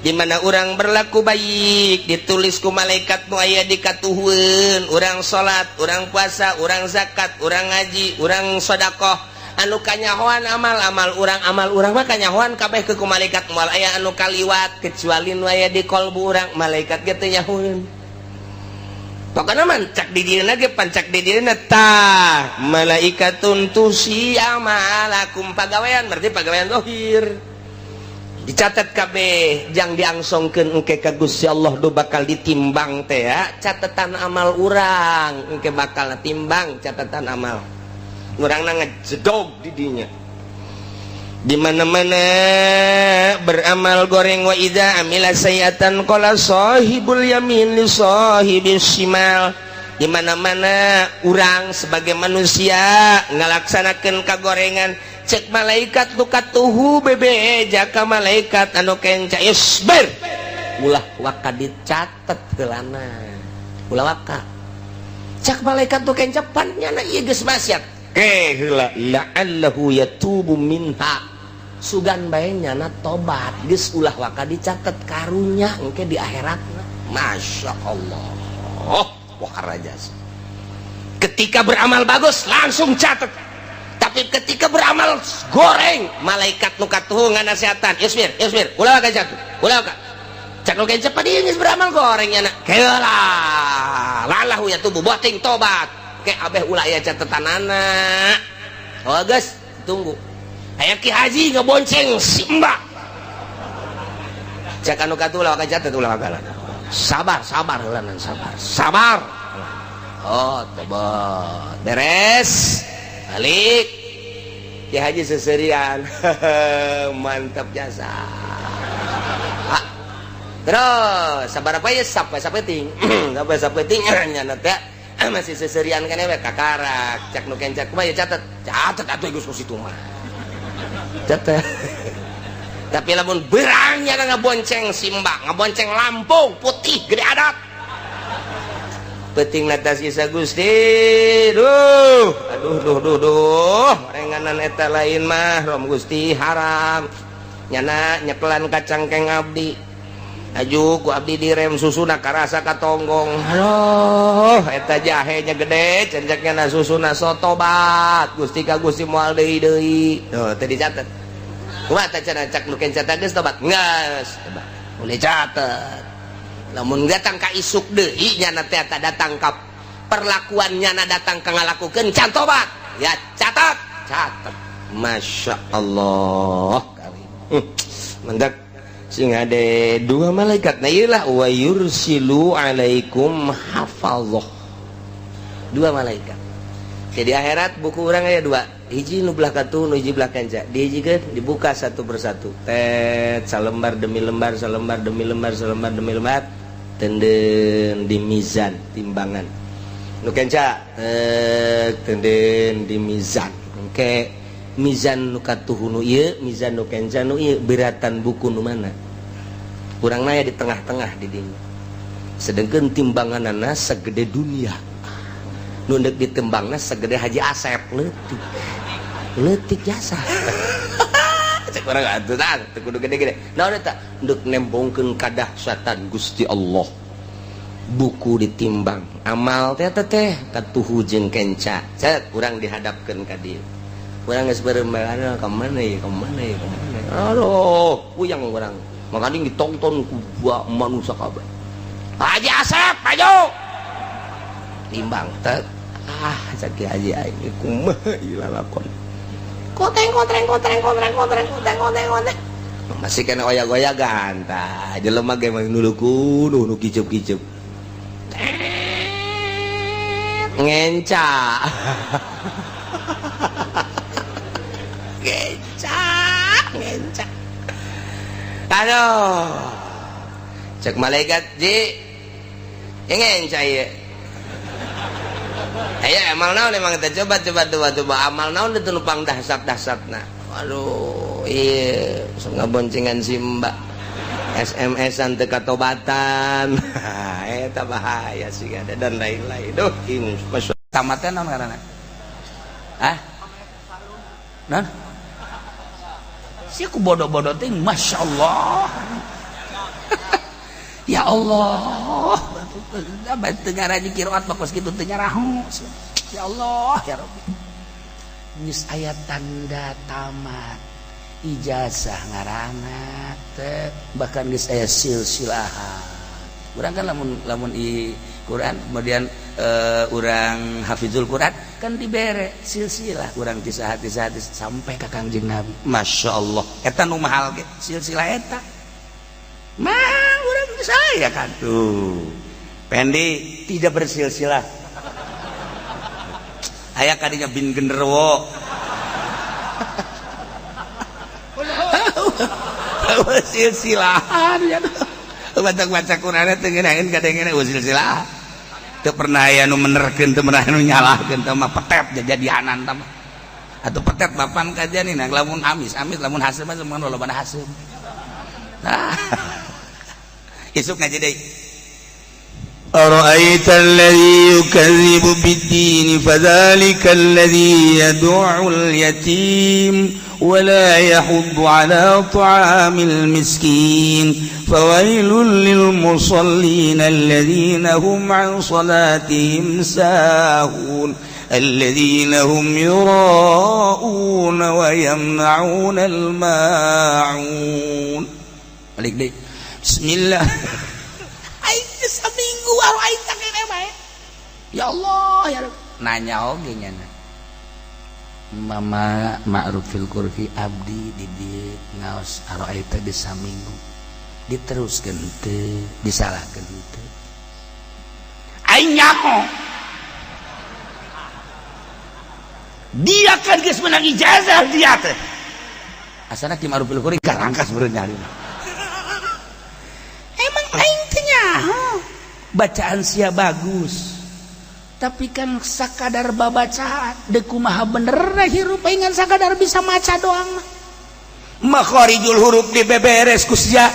S2: Di mana urang berlaku baik ditulis ku malaikat nu aya di katuhueun urang salat urang puasa urang zakat urang ngaji urang sedekah anu kanyahoan amal-amal urang amal urang mah kanyahoan kabeh ke ku malaikat moal aya anu kaliwat kecuali nu aya di kolbu urang malaikat ge teu nyahoeun. Pokona mah cak di dieuna ge pancak di dieuna tah malaikatun tusi amalakum pagawean berarti pagawean zahir dicatat kabeh jang diangsongkeun engke ka Gusti Allah do bakal ditimbang teh ya catatan amal urang engke bakal timbang catatan amal urangna ngejedog di dinya. Di mana-mana beramal goreng wa idza amila sayiatan qala sahibul yamin li sahibis shimal. Di mana-mana urang sebagai manusia ngalaksanakeun kagorengan cek malaikat nu katuhu bebe jaka malaikat anu kenca isbir ulah waka dicatet heulana ulah waka cek malaikat nu kenca pan nyana ieu geus maksiat ke heula la'allahu yatubu minha sugan bae nyana tobat geus ulah waka dicatet karunya engke di akhiratna. Masya Allah wah rajas. Ketika beramal bagus langsung catet. Tapi ketika beramal goreng malaikat nu katuhu nganasehatan isbir isbir ulah ka jatuh ulah ka cak nu kenca padi geus beramal goreng nya keula lalahu ya tubuh boting tobat ke abeh ulah aya catetanana. Oh geus, tunggu. Aya Ki Haji ngebonceng si Mbak. Cek anu katuh ulah catet, ulah kalah. Sabar, sabar heula, sabar. Sabar. Oh, tobat. Beres. Balik. Ki Haji seserian. Mantap jasa. Ah. Terus sabar apa ya, sampai sapeting. Sampai sapeting nyana teh masih seserian kan we kakarak. Cek nu kenca kumaha ya, catet. Catet atuh geus ku situ mah. Catet. Tapi lamun berangnya ngebonceng si Mbak, ngebonceng Lampung putih gede adat. Penting atas Isa Gusti. Duh, aduh, duh, duh, duh. Renganan eta lain mah rom Gusti haram. Nyana nyekelan kacangkeng abdi. Aju ku abdi direm, susuna karasa katonggong. Aduh, eta jahenya gede, cenceknya na susuna sotobat. Gusti ka Gusti moal deui deui. Tuh, teu dicatet. Kumaha teh cenah cak nu kenca geus tobat? Geus. Boleh catet. Lamun datang ka isuk deui nyana teh eta datang ka perlakuan nyana datang ka ngalakukeun can tobat. Ya catat, catat. Masya Allah. Mendak sing ada dua malaikat. Nah iyalah wa yursilu alaikum hafazah. Dua malaikat. Jadi akhirat buku orang aya dua. Hiji nu belah katuh, nu hiji belah kenca. Dihijikeun, dibuka satu persatu. Tet, salembar demi lembar, salembar demi lembar, salembar demi lembar. Tenden di mizan, timbangan. Nu kenca, tet, tenden di mizan. Engke mizan nu katuh nu ieu, mizan nu kenca nu ieu, beratan buku nu mana? Urang naya di tengah-tengah di dinya. Sedangkan timbanganana segede dunia. Nu deuk ditembangna segede Haji Asep leutik. Leutik jasa. Cek urang atuh tah, teu kudu gede-gede. Naon eta? Deuk nembongkeun kadahsyatan Gusti Allah. Buku ditimbang, amal teh teh katuhu jeung kenca. Cet, urang dihadapkeun ka dieu. Urang geus beureum, ka mana ya, ka mana ya, ka mana. Aduh, puyeng urang. Makanya ditonton ku manusia kabeh. Haji Asep, maju. Timbang tet. Ah, cek Haji aing kumaha ieu lalakon. Koteng kotreng kotreng kotreng kotreng kotreng kotreng kotreng. Masih kena oyak-oyagan tah. Jelema ge mah nuluku nu kicup-kicup. Ngenca. Ngenca, ngenca. Aduh. Cek malaikat, ji. Ngenca ieu. Ayo amal naon emang kita coba coba coba coba amal naon itu nupang dahsyat-dahsyatna. Aduh, iya, ngaboncengan si Mbak. SMS-an teu katobatan. Eta bahaya sih ada dan lain-lain. Duh, ini masya
S3: Tamatnya naon ngaranna? Ah? Naon? Si ku bodoh-bodoh teh Masya Allah. Ya Allah, teu ngaraji qiraat mah kos kitu teu nyaraho. Ya Allah, ya Rabbi. Geus aya tanda tamat ijazah ngaranna teh, bahkan geus aya silsilahan. Urang kan lamun lamun i Quran kemudian urang hafizul Quran kan dibere silsilah urang ti saha ti saha sampai ka Kangjeng Nabi. Masya Allah, eta nu mahal ge silsilah eta. Mah urang saya kan tuh. Pendi tidak bersilsilah. Aya kadinya bin genderuwo. Silsilahan ya. Baca-baca Quran teh ngeunaheun kadengena silsilah. Teu pernah aya nu menerkeun, teu pernah anu nyalahkeun, teu mah petet jadianan tah mah. Atuh petet bapan kajian ini lamun amis, amis lamun haseum mah semua loba haseum. Nah. Isuk ngaji deui.
S1: أرأيت الذي يكذب بالدين فذلك الذي يدع اليتيم ولا يحض على طعام المسكين فويل للمصلين الذين هم عن صلاتهم ساهون الذين هم يراءون ويمنعون الماعون.
S3: Balik deui. Bismillah. Aing teh saminggu aing teh kene bae. Ya Allah ya Rabb. Nanya oge nyana. Mama Ma'rufil Qurfi abdi di dieu ngaos aroaita di saminggu diteruskeun teu disalahkeun teu aing nyaho dia kan geus menang ijazah dia teh asana Ki Ma'rufil Qurfi garangkas beureun nyari emang aing teh nyaho bacaan sia bagus tapi kan sakadar babacaan deuk kumaha bener hirup aing sakadar bisa maca doang
S1: makharijul huruf dibeberes ku sia,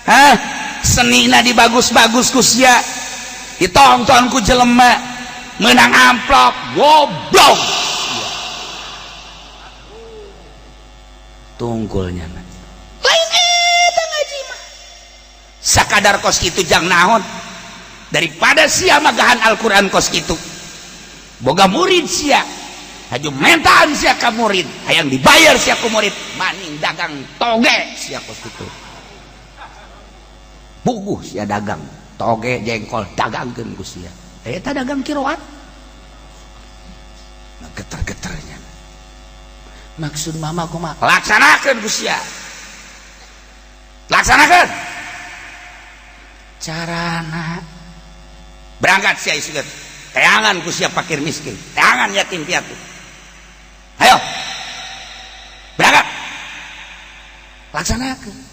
S1: hah, senina dibagus-bagus ku sia, ditonton ku jelema menang amplop goblok
S3: tungkulnya
S1: lain eta ngaji mah sakadar kos kitu jang naon daripada sia magahan Al-Qur'an kos kitu boga murid sia haju mentaan sia ka murid hayang dibayar sia ku murid maning dagang toge sia kos kitu buguh sia dagang toge jengkol dagangkeun ku sia eta dagang kiroat geter-geternya
S3: maksud mama kumaha
S1: laksanakeun ku sia laksanakeun
S3: carana
S1: berangkat sia isukeun teangan ku sia fakir miskin teangan yatim piatu ayo berangkat
S3: laksanakeun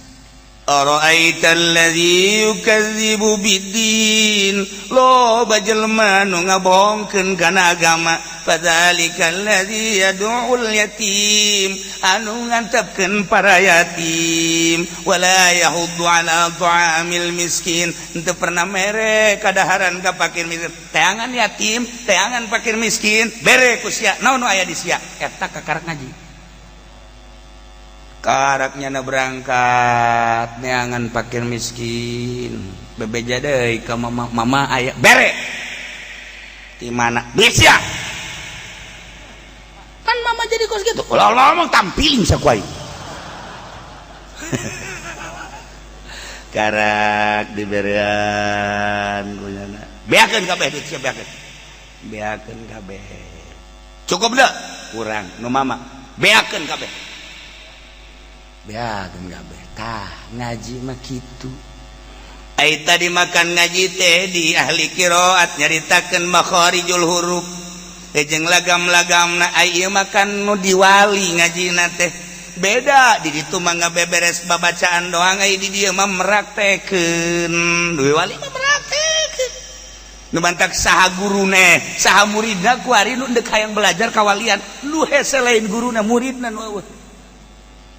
S1: Ara'aita alladzi yukadzibu biddin loba jelema nu ngabohongkeun kana agama fadzalikal ladzi yad'ul yatim anu ngantepkeun para yatim wala yahuddu ala ta'amil miskin henteu pernah mere kadaharan ka fakir miskin teangan yatim teangan fakir miskin bere ku sia naon nu aya di sia eta kakarak ngaji karaknya na berangkat neangan fakir miskin bebeja deui ka mama mama aya bere di mana duit sia
S3: kan mama jadi kos gitu
S1: ulah ngomong tampiling sakuai karak diberean kunyana beakeun kabeh duit sia beakeun beakeun kabeh cukup deh kurang nu mama beakeun kabeh
S3: beakeun kabeh tah ngaji mah kitu
S1: ai tadi makan ngaji teh di ahli qiraat nyaritakeun makharijul huruf jeung lagam-lagamna ai ieu makan nu diwali ngajina teh beda di ditu mah ngabeberes babacaan doang ai di dieu mah meraktekeun duwe wali mah meraktekeun nu mantak saha gurune saha muridna kuari nu deuk hayang belajar kawalian nu hese lain guruna muridna nu eueuh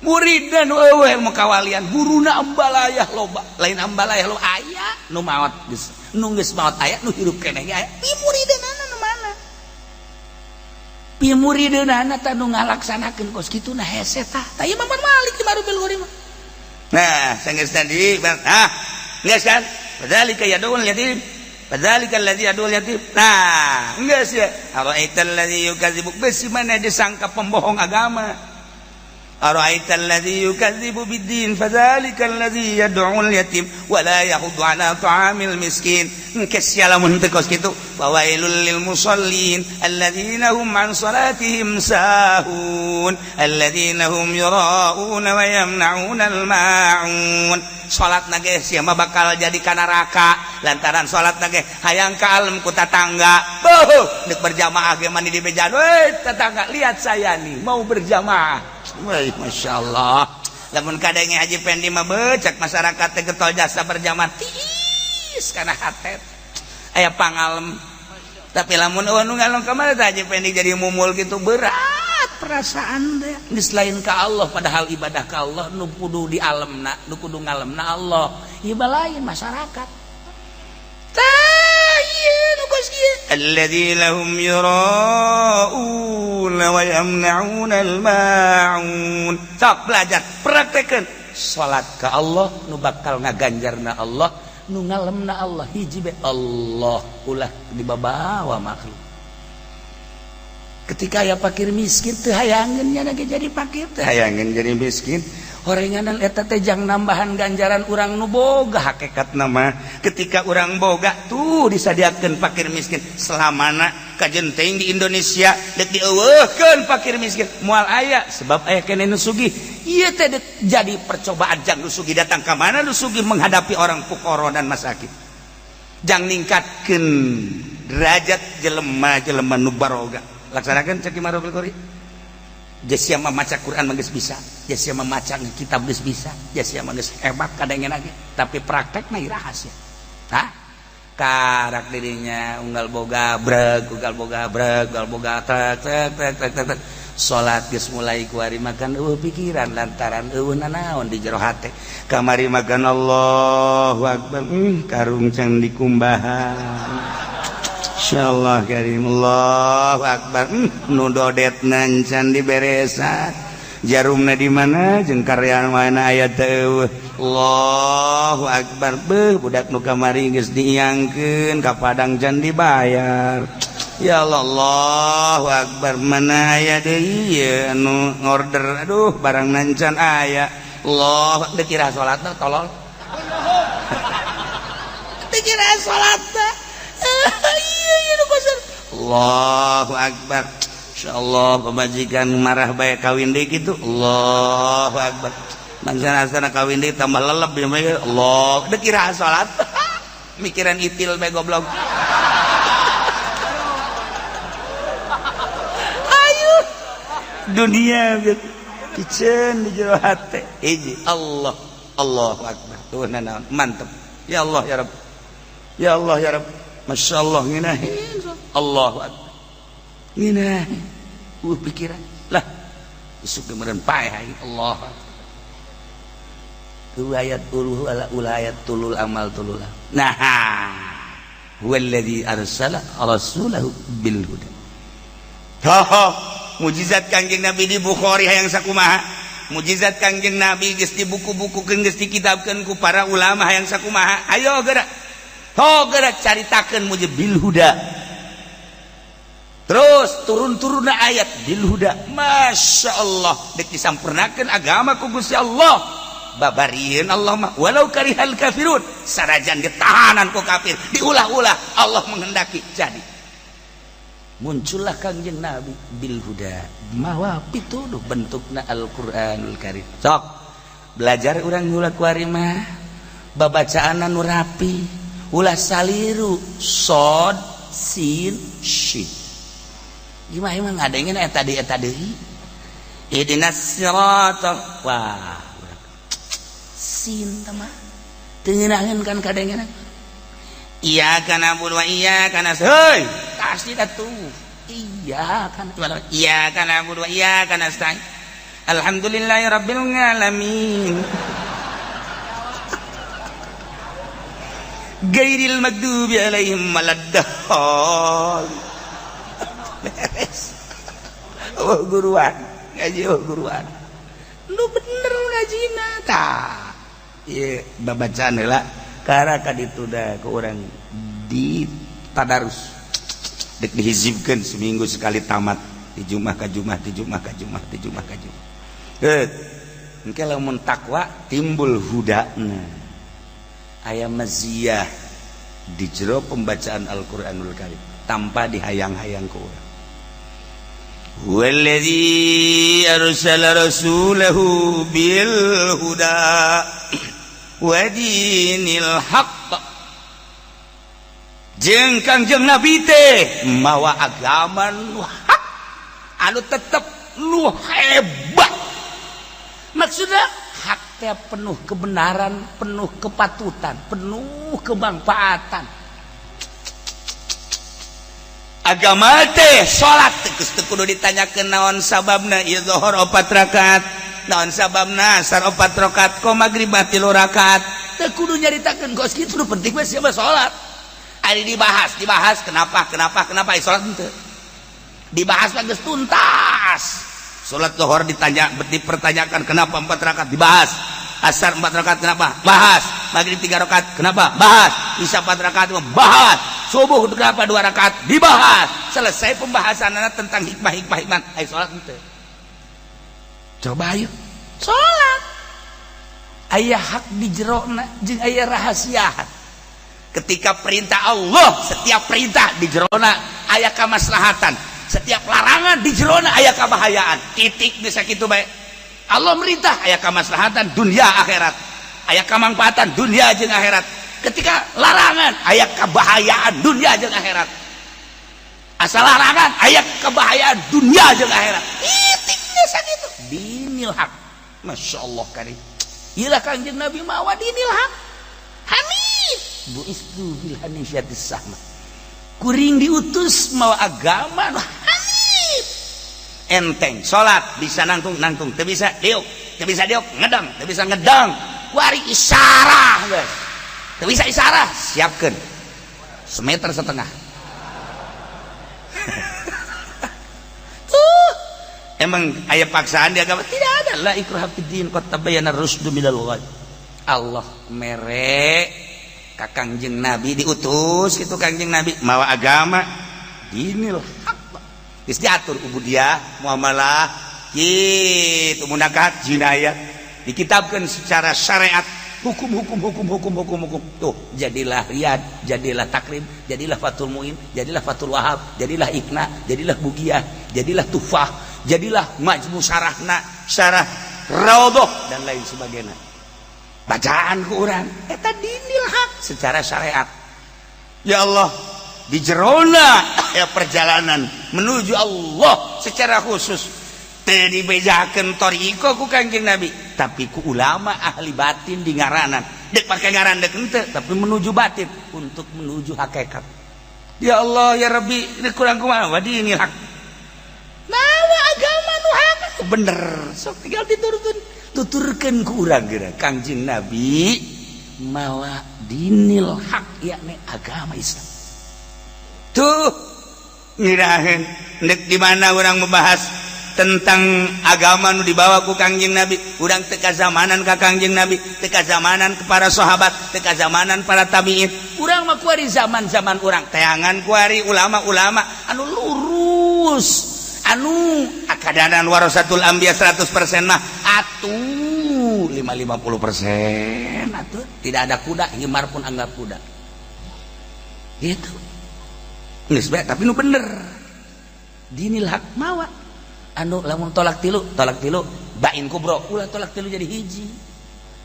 S1: muridna nu eueuh mau kawalian guruna ambalayah loba lain ambalayah lo aya nu maot geus nu geus maot aya nu hirup keneh ge aya pi murideunana nu mana
S3: pi murideunana tah nu ngalaksanakeun kos kitu na hese tah tah ieu mah Malik di Ma'rufil Qurfi mah
S1: nah sanggeus tadi ah geus kan fadzalika yadul yatim fadzalika alladzi yadul yatim nah geus ya ara'aital ladzi yukadzibu besi mana disangka pembohong agama Ara'aita alladzi yukadzibu biddin fadzalika alladzi yad'ul yatim wa la yahuddu ala ta'amil miskin engke sia lamun teu kos kitu fawailul lil musallin alladzina hum an salatihim sahun alladzina hum yura'una wa yamna'una al ma'un salat nage sia mah bakal jadi ka neraka lantaran salat nage hayang ka alem ku tatangga beuh deuk berjamaah ge mani di bejaan we tetangga lihat saya nih mau berjamaah. Wih, Masya Allah lamun kadenge Haji Pendi mah becak masyarakat teh getol jasa berjamaah tiis kana hatet aya pangalem tapi lamun eueuh nu ngalem ka mana teh Haji Pendi jadi mumul gitu berat
S3: perasaan teh geus lain ka Allah padahal ibadah ka Allah nu kudu di alemna nu kudu ngalemna Allah ieu lain masyarakat tah ieu nu kos kieu
S1: alladzina hum yura'una wa yamna'una al-ma'un sok belajar praktekeun
S3: salat ka Allah nu bakal ngaganjarna Allah nu ngalemna Allah hiji be Allah ulah dibabawa makhluk ketika aya fakir miskin teu hayangeun nya ge jadi fakir teu
S1: hayangeun jadi miskin Horenganan eta teh jang nambahan ganjaran urang nu boga. Hakikat nama ketika urang boga tuh disadiakeun fakir miskin. Selamana kajen teuing di Indonesia dek dieuweuhkeun fakir miskin moal aya, sebab aya keneh nu sugih. Ieu teh jadi percobaan jang nu sugih datang ka mana, nu sugih menghadapi orang fukara dan masakin, jang ningkatkeun derajat jelema-jelema nu baroga. Laksanakan cek Imam Qori. Sia maca Quran mah geus bisa, sia maca kitab geus bisa, sia mah geus hebat kadengen ge, tapi praktekna iraha sia? Hah, karak dirinya unggal boga breg, unggal boga breg, unggal boga trek trek trek trek trek trek. Salat geus mulai kuari makan eueuh pikiran lantaran eueuh nanaon di jero hate. Kamari makan Allahu akbar, karung can dikumbahan. Insyaallah karim, Allahu akbar, nu dodetna can diberesan, jarumna di mana jeung karyan mana aya teu. Allahu akbar, beuh, budak nu kamari geus diiangkeun ka Padang can dibayar. Ya Allah, Allahu akbar, mana aya deui ieu anu ngorder, aduh, barang can aya. Allah, dikira salatna tolol, dikira salatna. Allahu akbar, insyaallah pemajikan marah bae, kawin deui kitu. Allahu akbar, bangsa asana kawin deui tambah lelep ya. Allah, dikira salat mikiran itil bae, goblok. Ayo dunia piceun di jero hate hiji Allah. Allahu akbar, tuh nanaon mantep. Ya Allah, ya Rabb, ya Allah, ya Rabb, Masya Allah, ngeunaheun. Allahu akbar, ngeunaheun pikiran lah isuk meureun paeh aing. Allah, ayat uluh ala ulayat tulul amal tulul. Nah, huwallazi arsala rasulahu bil huda. Ho, mujizat Kangjeng Nabi di Bukhari hayang sakumaha? Mujizat Kangjeng Nabi geus dibuku-bukukeun, geus dikitabkeun ku para ulama, hayang sakumaha? Ayo gerak. Ho, gerak caritakeun mujib bil huda. Terus turun-turunna ayat bil huda. Masya Allah, dek disampurnakeun agama ku Gusti Allah. Babarieun Allah mah walau karihal kafirun, sarajan ditahanan ku kafir, diulah-ulah, Allah menghendaki jadi muncullah Kangjeng Nabi bil huda, mawa pituduh bentukna Al-Qur'anul Karim. Sok belajar urang ulah kuari mah babacaan anu rapi, ulah saliru sod sin shin. Gimana emang ngadengin eta deui, eta deui, ihdinas siratal, wah, sin teh mah teu ngeunaheun kan kadengenan. Iyyaka na'budu wa iyyaka nasta'in. Heuy, pasti atuh iya kan, iyyaka na'budu wa iyyaka nasta'in. Alhamdulillahi rabbil alamin. Gairil maghdubi alaihim waladdallin. Beres. Oh, guruan ngaji, oh, guruan lu bener ngajina tah. Ieu babacaan heula karaka ditunda ke urang di tadarus, dek dihizibkeun seminggu sekali, tamat di Jumat ka Jumat, di Jumat ka Jumat, di Jumat ka Jumat. Engke lamun takwa timbul hudana, aya maziyah di jero pembacaan Al-Qur'anul Karim tanpa dihayang-hayang ku urang. Huwallazi arsala rasulahu bil huda wa dinil haqq. Jeung Kangjeng Nabi teh mawa agama nu hak, anu tetep nu hebat. Maksudnya hak teh penuh kebenaran, penuh kepatutan, penuh kemanfaatan. Agama teh salat geus teu kudu ditanyakeun naon sababna ieu zuhur 4 rakaat, naon sababna asar 4 rakaat, ko magrib 3 rakaat, teu kudu nyaritakeun kos kitu. Nu penting mah sia salat. Ari dibahas, dibahas kenapa, kenapa, kenapa salat henteu dibahas mah geus tuntas. Salat zuhur ditanya, dipertanyakan kenapa 4 rakaat, dibahas. Asar 4 rakaat kenapa, bahas. Maghrib 3 rakaat kenapa, bahas. Isya 4 rakaat, bahas. Subuh kenapa 2 rakaat, dibahas. Selesai pembahasan tentang hikmah hikmah hikmah, ayo salat henteu? Coba ayo salat. Aya hak di jerona jeung aya rahasia. Ketika perintah Allah, setiap perintah di jerona aya kamaslahatan, setiap larangan di jerona aya kabahayaan. Titik. Bisa gitu baik. Allah merintah aya kamaslahatan dunia akhirat, aya kamangfaatan dunia jeung akhirat. Ketika larangan, aya kebahayaan dunia jeung akhirat. Asal larangan, aya kebahayaan dunia jeung akhirat. Titik. Bisa gitu dinil haq. Masya Allah karim. Iyalah, Kangjeng Nabi mawa dinil haq hanif, bu'istu bil hanifiyatis samhah. Kuring diutus mawa agama nu hanif, enteng. Salat bisa nangtung, nangtung. Teu bisa diuk, teu bisa diuk ngedang, teu bisa ngedang wari isyarah geus. Teu bisa isyarah, siapkeun semeter setengah. Tuh, emang aya paksaan di agama? Tidak ada. La ikraha fiddin, qad tabayyana rusdu minal ghayy. Allah mere ka Kangjeng Nabi, diutus gitu Kangjeng Nabi mawa agama dinil haq. Geus diatur ubudiyah, muamalah gitu, munakahat, jinayat, dikitabkan secara syariat, hukum hukum hukum hukum hukum hukum. Tuh, jadilah Riyad, jadilah Takrib, jadilah Fathul Muin, jadilah Fathul Wahab, jadilah Iqna, jadilah Bugiyah, jadilah Tufah, jadilah Majmu Syarahna, Syarah Raudhah, dan lain sebagainya. Bacaan ku urang eta dinil hak secara syariat. Ya Allah, di jerona ya perjalanan menuju Allah secara khusus teu dibejakeun thoriqoh ku Kangjeng Nabi, tapi ku ulama ahli batin di ngaranan, dek pake ngaran dek henteu, tapi menuju batin untuk menuju hakikat. Ya Allah ya Rabbi, ini kurang kumaha dinil hak mawa agama nu hak bener. Sok tinggal diturutun, tuturkeun ku urang geura Kangjeng Nabi mawa dinil hak, yakni agama Islam. Tuh, ngiraheun dek di mana orang membahas tentang agama nu dibawa ku Kangjeng Nabi. Urang teu kazamanan ka Kangjeng Nabi, teu kazamanan ke para sahabat, teu kazamanan para tabiin. Urang mah kuari zaman-zaman urang teangan kuari ulama-ulama anu lurus, anu akadanan warasatul anbiya 100% mah atuh 5 50% atuh. Tidak ada kuda, himar pun anggap kuda gitu. Geus bae, tapi nu bener dinil hak mawa anu lamun talak tilu, talak tilu bain kubro, ulah talak tilu jadi hiji.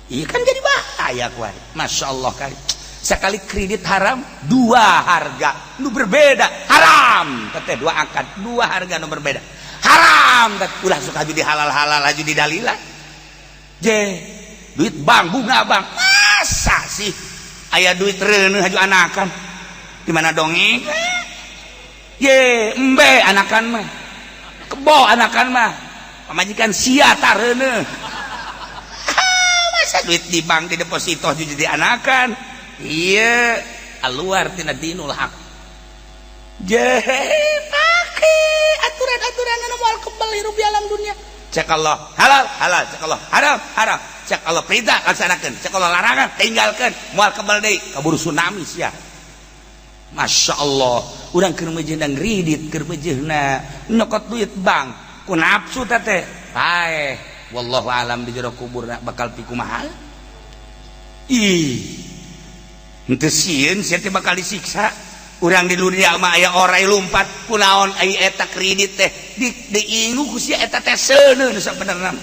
S1: Iya kan, jadi bahaya kuari. Masya Allah kali sekali kredit haram, dua harga nu berbeda haram teteh. Dua akad, dua harga nu berbeda haram teh. Ulah suka jadi halal halal aja di dalilan je. Duit bank, bunga bank, masa sih aya duit reuneuh haju anakan di mana dongeng ye embe anakan mah, kebo anakan mah, pamajikan sia tareuneuh. Masa duit di bank, di deposito jadi anakan? Iya, keluar tina dinul hak. Je pake aturan-aturan anu moal kebal hirup di alam dunia. Cek Allah halal, halal. Cek Allah haram, haram. Cek Allah perintah, laksanakan. Cek Allah larangan, tinggalkan. Moal kebal deui, kaburu tsunami sia. Masya Allah, urang keur meujeuhna ngridit, keur meujeuhna nyokot duit bank ku nafsu teh paeh. Wallahu alam di jero kuburna bakal pikumaha. Ih, henteu sieun sia teh bakal disiksa? Urang di dunia mah aya orai lumpat, kunaon ai eta kredit teh di diingu ku sia? Eta teh seuneun sabenerna.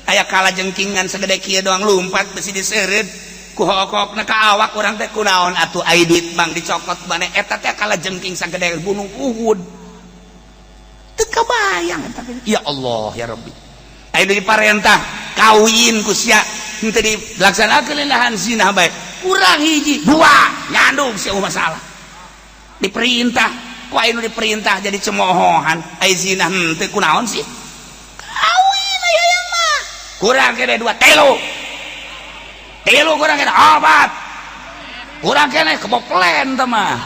S1: Aya kala jengkingan segede kieu doang lumpat, besi diseureud ku hokokna ka awak urang teh. Kunaon atuh ai duit bank dicokot maneh? Eta teh kala jengking sagede gunung Uhud. Teu kabayang eta. Ya Allah ya Rabbi, aya diparentah kawin ku sia henteu dilaksanakeun, lahan zina bae. Kurang hiji dua nyandung sia, masalah. Diperintah ku aya nu diperintah jadi cemohohan, ai zina henteu. Kunaon sih kawin aya yang mah? Kurang kene dua, telu, tilu, kurang kene opat, kurang kene keboplen teh mah.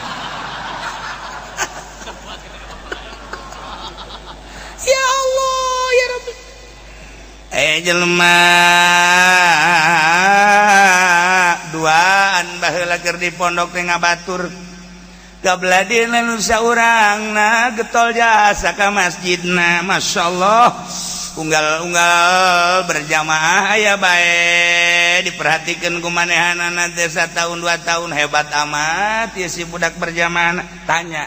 S1: Ya Allah ya Rabbi. Eh, jelema duaan baheula keur di pondok teh ngabatur gabladina nu saurangna getol jasa ka masjidna. Masya Allah, unggal-unggal berjamaah aya bae. Diperhatikan ku manehanana teh tahun 2 tahun, hebat amat ya si budak berjamaah. Tanya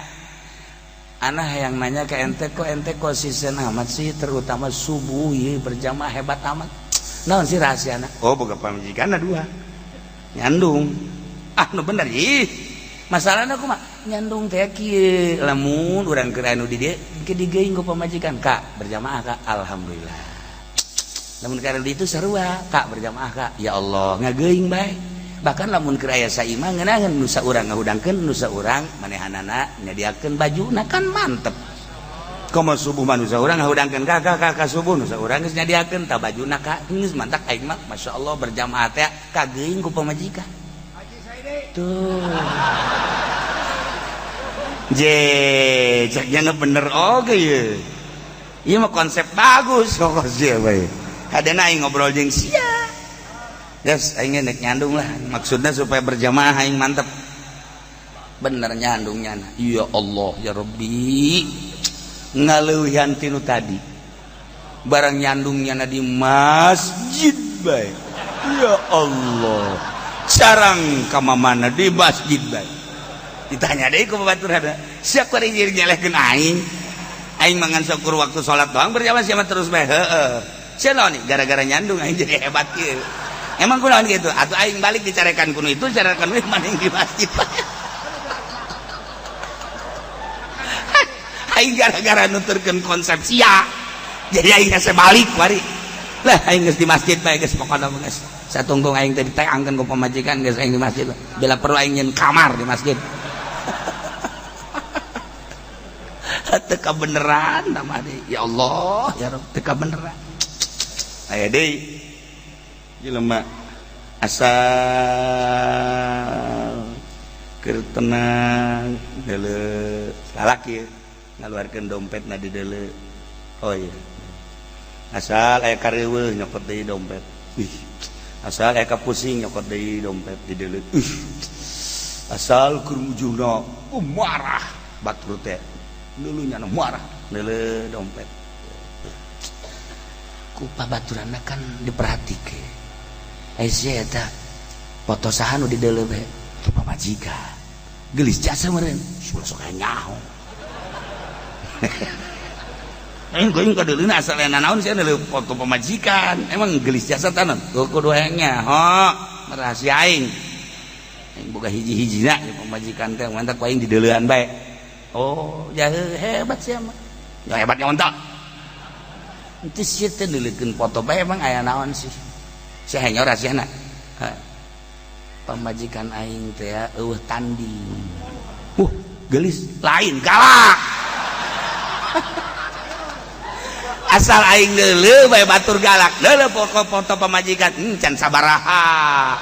S1: anak yang nanya ke ente, kok ente konsisten amat sih, terutama subuh ya berjamaah hebat amat, naon sih rahasia? Oh, boga pamajikan dua, nyandung. Ah, nu bener ih masalahnya. Aku mah nyandung teh kieu, lamun urang keur anu di dieu ke digeuing ku pamajikan, "Kak, berjamaah, Kak." Alhamdulillah. Lamun keur itu sarua, "Kak, berjamaah, Kak." Ya Allah, ngageuing bae. Bahkan lamun keur aya saimah ngeunaheun, nusa urang ngahudangkeun, nusa urang manehanana nyadiakeun bajuna, kan mantep. Komo subuh mah nusa urang ngahudangkeun, "Kak, Kak, Kak, subuh." Nusa urang geus nyadiakeun tah bajuna, Kak, geus mantak. Aing mah masyaallah berjamaah teh kageuing ku pamajikan tuh. Je, ceknya bener oke ye. Ieu mah konsep bagus kok sia bae. Hadena aing ngobrol jeung sia. Yes, aing nek nyandung lah. Maksudnya supaya berjamaah aing mantep. Bener nyandungnya. Ya Allah, ya Rabbi. Ngaleuwihan tinu tadi. Barang nyandungnya di masjid bae. Ya Allah. Carang ka mana di masjid bae. Ditanya deh ku batur ada. Siapa yang nyelehkeun aing? Aing mangan syukur waktu sholat doang berjamaah, siapa terus bae. Heeh. Sia nih gara-gara nyandung aing jadi hebat kieu. Emang kunaon gitu? Atau aing balik dicarekan kuno itu, carekan we maning di masjid. Aing gara-gara nuturkeun konsep sia. Jadi aing hese balik wari. Lah, aing geus di masjid bae geus, pokona geus. Satungtung aing teh diteangkeun ku pamajikan, geus aing di masjid. Bila perlu aing nyeun kamar di masjid. Teka beneran nama deui. Ya Allah, ya Rabb, teka beneran. Aya deui jelema asal keur tenang deuleu, lalaki ngaluarkeun dompetna di deuleu. Oh iya, asal aya kareuweuh nyokot deui dompet. Ih, asal aya kapusing nyokot deui dompet di deuleu. Ih, asal keur ujungna oh, marah batur teh dulunya marah deuleu dompet ku pabaturanna kan diperhatikeun. Eh, sia eta foto saha nu di deuleu bae? Tu pamajikan. Gelis jasa meureun sok nyaho. Aing geuing ka deuleuna asal aya naon sia deuleu foto pamajikan. Emang gelis jasa tanan kudu hayang nyaho rahasia aing. Aing boga hiji-hijina ya pamajikan teh, mantak ku aing di deuleuan bae. Oh ya, hebat sia mah ya, hebatnya ontak itu sia teh neuleukeun foto bae. Emang aya naon sih sia hanya rahasiana? Pamajikan aing teh eueuh tanding. Gelis lain galak. Asal aing deuleu bae batur galak deuleu pokok foto pamajikan, can sabaraha.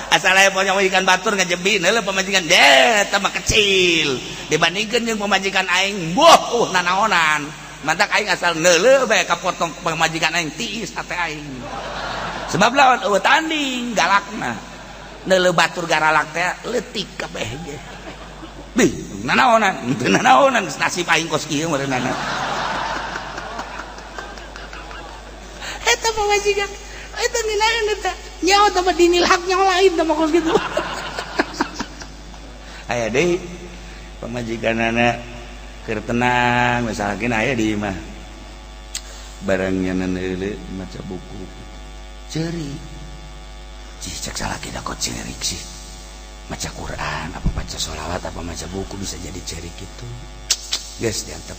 S1: Asal aya pamajikan batur ngajebi deuleu pamajikan deh, eta mah kecil dibandingkeun jeung pamajikan aing. Boh, nanaonan. Mantak aing asal neuleu bae ka potong pamajikan aing tiis hate aing, sebab lawan eueuh tanding galakna. Neuleu batur garalak teh leutik kabeh ge. Bih, nanaonan teu nanaonan, nasib aing kos kieu meureunana. Eta pamajikan eta ngeunaheun eta nyaho teh mah dinil hak nyaho lain teh mah kos kitu. Aya deui pamajikanana keur tenang misalkan aya di imah, barangnya neuleu maca buku ceurik. Cih, cek salaki, da kok ceurik sih, maca Quran apa baca sholawat apa maca buku bisa jadi cerik gitu. Geus diantep,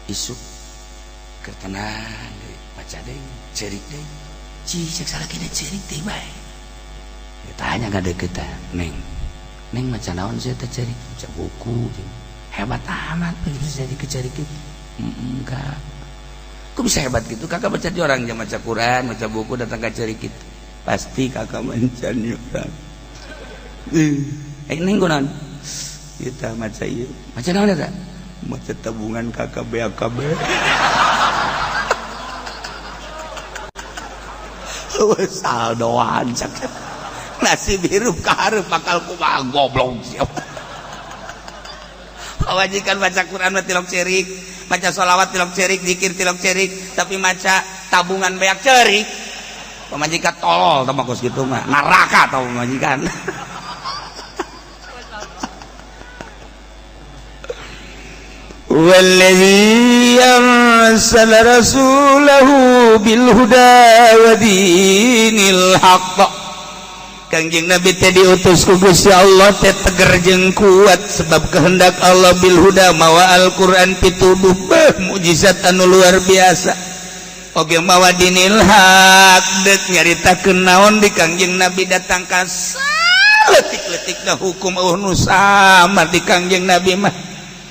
S1: isuk keur tenang deui maca deui, cerik deui. Cih, cek salaki, da cerik deui bae. Tanya ka deuketan, "Neng, Neng, maca naon sih teh cerik?" "Maca buku." "Hebat amat bisa jadi kecerik gitu." "Enggak kok, bisa hebat gitu kakak baca di orang yang maca Quran, maca buku datang ke cerik gitu. Pasti kakak mencani orang." "Eh, neng, kunaon kita maca ieu?" "Maca naon eta?" "Maca tabungan kakak BAKB." Saldoan nasib hirup ka hareup bakal kumaha, goblok siapa. Pamajikan baca Quran mah tilok cerik, maca sholawat tilok cerik, zikir tilok cerik, tapi maca tabungan beak cerik. Pamajikan tolol tah kos kitu mah, neraka tah pamajikan. Wallazi arsala rasulahu bil huda wa dinil haqq. Kangjeng Nabi teh diutus ku Gusti Allah teh teger jeung kuat sebab kehendak Allah bil huda mawa Al-Qur'an pituduh beuh mukjizat anu luar biasa. Oge mawa dinil haq deuk nyaritakeun naon di Kangjeng Nabi datang ka saletik-letikna hukum eueuh nu samar di Kangjeng Nabi mah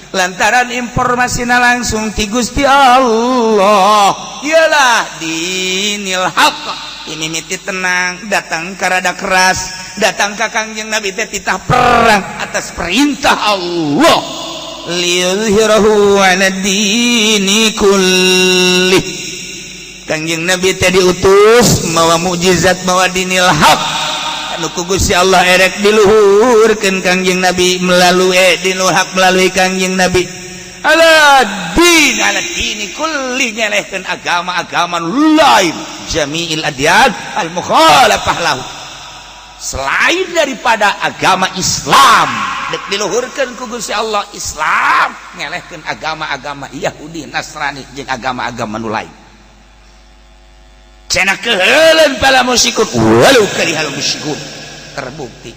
S1: lantaran informasina langsung ti Gusti Allah. Iyalah dinil haq. Ini miti tenang datang karada keras datang ka Kangjeng Nabi teh titah perang atas perintah Allah liyuzhirahu 'ala dini kullih. Kangjeng Nabi teh diutus mawa mukjizat mawa dinil haq anu ku Gusti Allah erek diluhurkeun Kangjeng Nabi melalui dinul haq melalui Kangjeng Nabi ala din ala dini kulli nyelehkeun agama-agama lain jami'il adyan al mukhalafah lahu selain daripada agama Islam dek diluhurkeun ku Gusti Allah Islam nyelehkeun agama-agama Yahudi Nasrani jeung agama-agama nu lain. Cenah keheuleun para musyrikun walau karihal musyrikun. Terbukti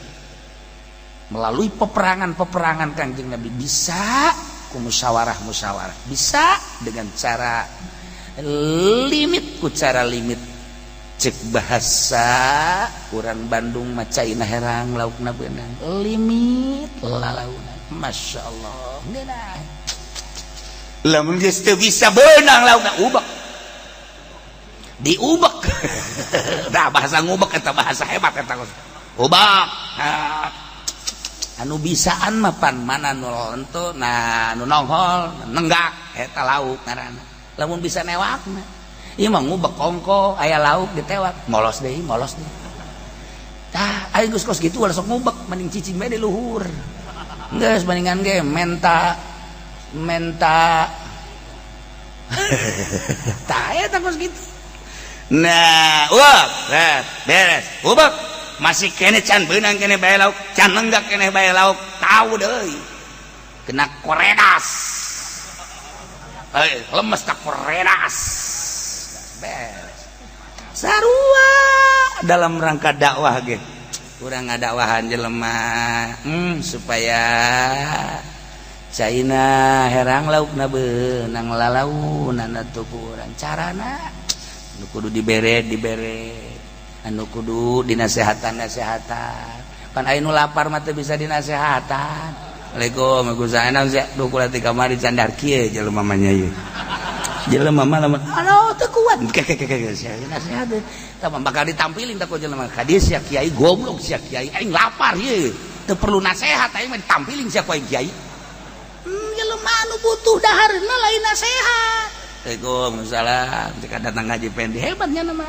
S1: melalui peperangan-peperangan Kangjeng Nabi bisa ku musyawarah-musyawarah, bisa dengan cara limit, ku cara limit cek bahasa kurang Bandung macaina herang laukna beunang limit lalauna. Masya Allah ngeunah lamun geus teu bisa beunang laukna ubek diubek. Nah bahasa ngubek eta bahasa hebat eta ubek. Anu bisaan mah pan mana nu lentu nah nu nonghol nenggak eta lauk ngaranna. Lamun bisa newak mah ieu mah ngubek kongko aya lauk ditewak molos deui molos deui. Tah aing geus kos kitu ulah sok ngubek mending cicing bae di luhur. Geus bandingan ge menta menta. Tah eta kos kitu. Nah, uap, beres, ubek. Masih kene can beunang kene bae lauk, can nenggak kene bae lauk, tahu deui. Kena koredas. Lemes tak koredas. Beres. Sarua dalam rangka dakwah ge. Urang ngadakwahan jelema supaya caina herang laukna beunang lalaunana tuh kurang carana anu kudu dibere dibere anu kudu dinasehatan nasehatan pan aya nu lapar mah teu bisa dinasehatan. Assalamualaikum Waalaikumsalam sia duh kula ti kamari candar kieu jelema mah nya ieu jelema mah lamun anu teu kuat keke sia nasihat tah bakal ditampilin tah ku jelema ka dieu sia kiai goblok sia kiai aing lapar ieu teu perlu nasihat aing mah ditampilin sia ku aing kiai. Jelema anu butuh daharna lain nasihat. Waalaikumsalam cek datang ngaji pendi hebatnya nama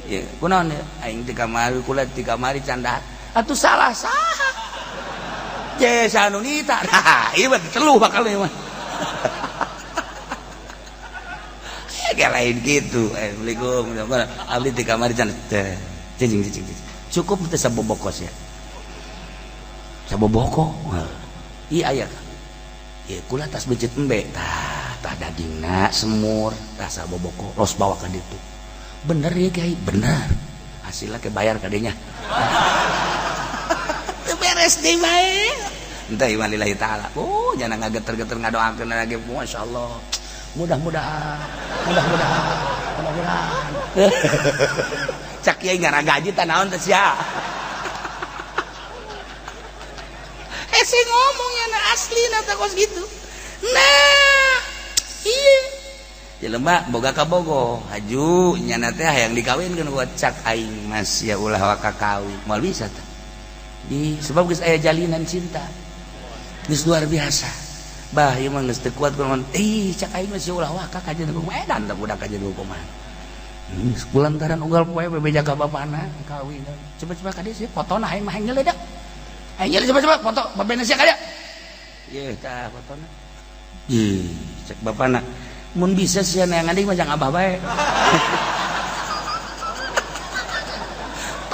S1: ya kunaon ya aing ti kamari kula ti kamari candar atuh salah saha je sanunita nah ieu mah teluh bakal ieu mah ya lain gitu. Assalamualaikum abdi ti kamari candar cicing cicing cukup teh sabobokos ya saboboko ieu aya ieu kula tas becet embe tah tah dagingna semur tah saboboko los bawa ka ditu. Bener ya kiai bener hasilnya ke bayar kadenya teu beres deui bae entah iman lillahi taala. Oh jangan ngageter-geter ngadoakeun lagi masyaallah mudah-mudahan mudah-mudahan mudah-mudahan cak kiai ngaragaji tah naon teh sia hese ngomongnya na asli na teh kos gitu. Nah iya jelema boga kabogo haju nyana teh hayang dikawinkeun ku cak aing mas ya ulah waka kawin moal bisa teh di sebab geus aya jalinan cinta geus luar biasa bah ieu mah geus teu kuat kunaon ih cak aing mah ulah waka kajeun kumaha edan teh budak kajeun kumaha kulantaran unggal poe bebeja ka bapana kawin coba-coba ka dieu sia fotona aing mah hayang nyeledak aing nyele coba-coba foto babena sia ka dieu ieu tah fotona ih cek bapana mun bisa sia neangan deui mah jang abah bae.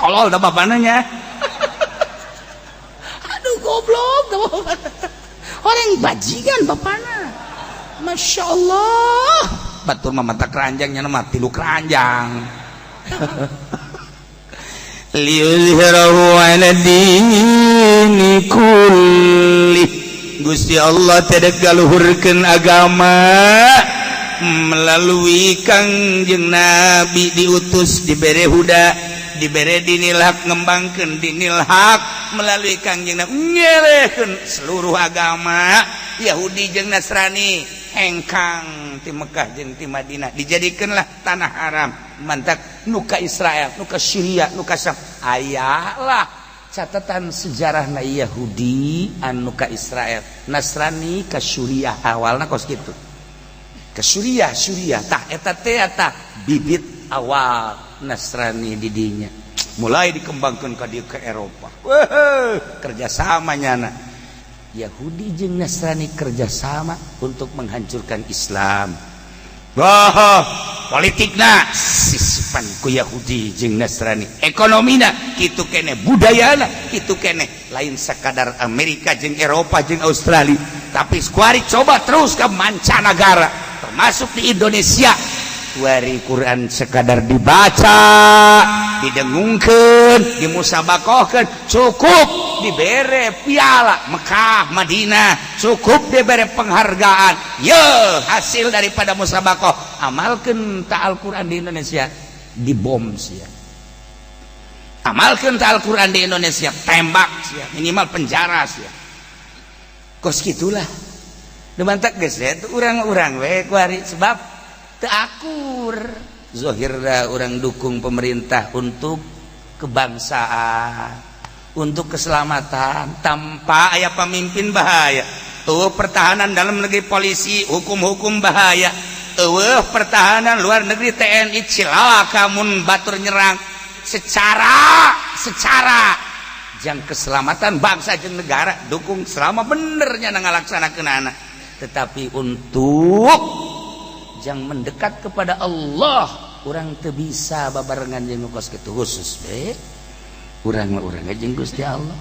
S1: Tolol da bapana nya. Aduh, goblok da bapana. Orang bajingan bapana. Masya Allah. Batur mah mata keranjangnya mah tilu keranjang. Liyuzhirahu ala dini kulli. Gusti Allah tidak galuhurkeun agama melalui Kangjeng Nabi, diutus, dibere huda, dibere dinil hak, ngembangkeun dinil hak melalui Kangjeng Nabi, ngelehkeun seluruh agama Yahudi jeung Nasrani, hengkang ti Mekah jeung ti Madinah, dijadikanlah tanah haram. Mantak nuka Israel, nuka Syria, nuka Syam, ayalah catatan sejarah na Yahudi anu ka Israel, Nasrani ka Suriah. Awalna kos kitu ke Suriah. Suriah tah eta teh, tah bibit awal Nasrani didinya mulai dikembangkan ke dia ke Eropa. Wah, kerjasama nyana Yahudi jeung Nasrani, kerjasama untuk menghancurkan Islam. Wah, politikna sisipan ku Yahudi jeung Nasrani, ekonomina kitu kene, budayana kitu kene. Lain sekadar Amerika jeung Eropa jeung Australia, tapi kuari coba terus ke mancanagara, termasuk di Indonesia. Kuari Quran sekadar dibaca, didengungkeun, dimusabakohkeun, cukup dibere piala Mekah Madinah, cukup dibere penghargaan. Ye, hasil daripada musabakoh, amalkeun ta Al-Quran di Indonesia, dibom sia. Amalkeun ta Al-Quran di Indonesia, tembak sia, minimal penjara sia. Kos gitulah. Mantak geus urang-urang we kuari, sebab teu akur. Zohirna urang dukung pemerintah untuk kebangsaan, untuk keselamatan. Tanpa aya pemimpin bahaya tuh. Pertahanan dalam negeri, polisi, hukum-hukum, bahaya. Eueuh pertahanan luar negeri, TNI, cilaka mun batur nyerang. Secara secara jang keselamatan bangsa jeung negara dukung selama benernya ngalaksanakeun anak, tetapi untuk jang mendekat kepada Allah urang teu bisa babarengan jeung kos kitu. Khusus be urang mah, urang jeung Gusti Allah.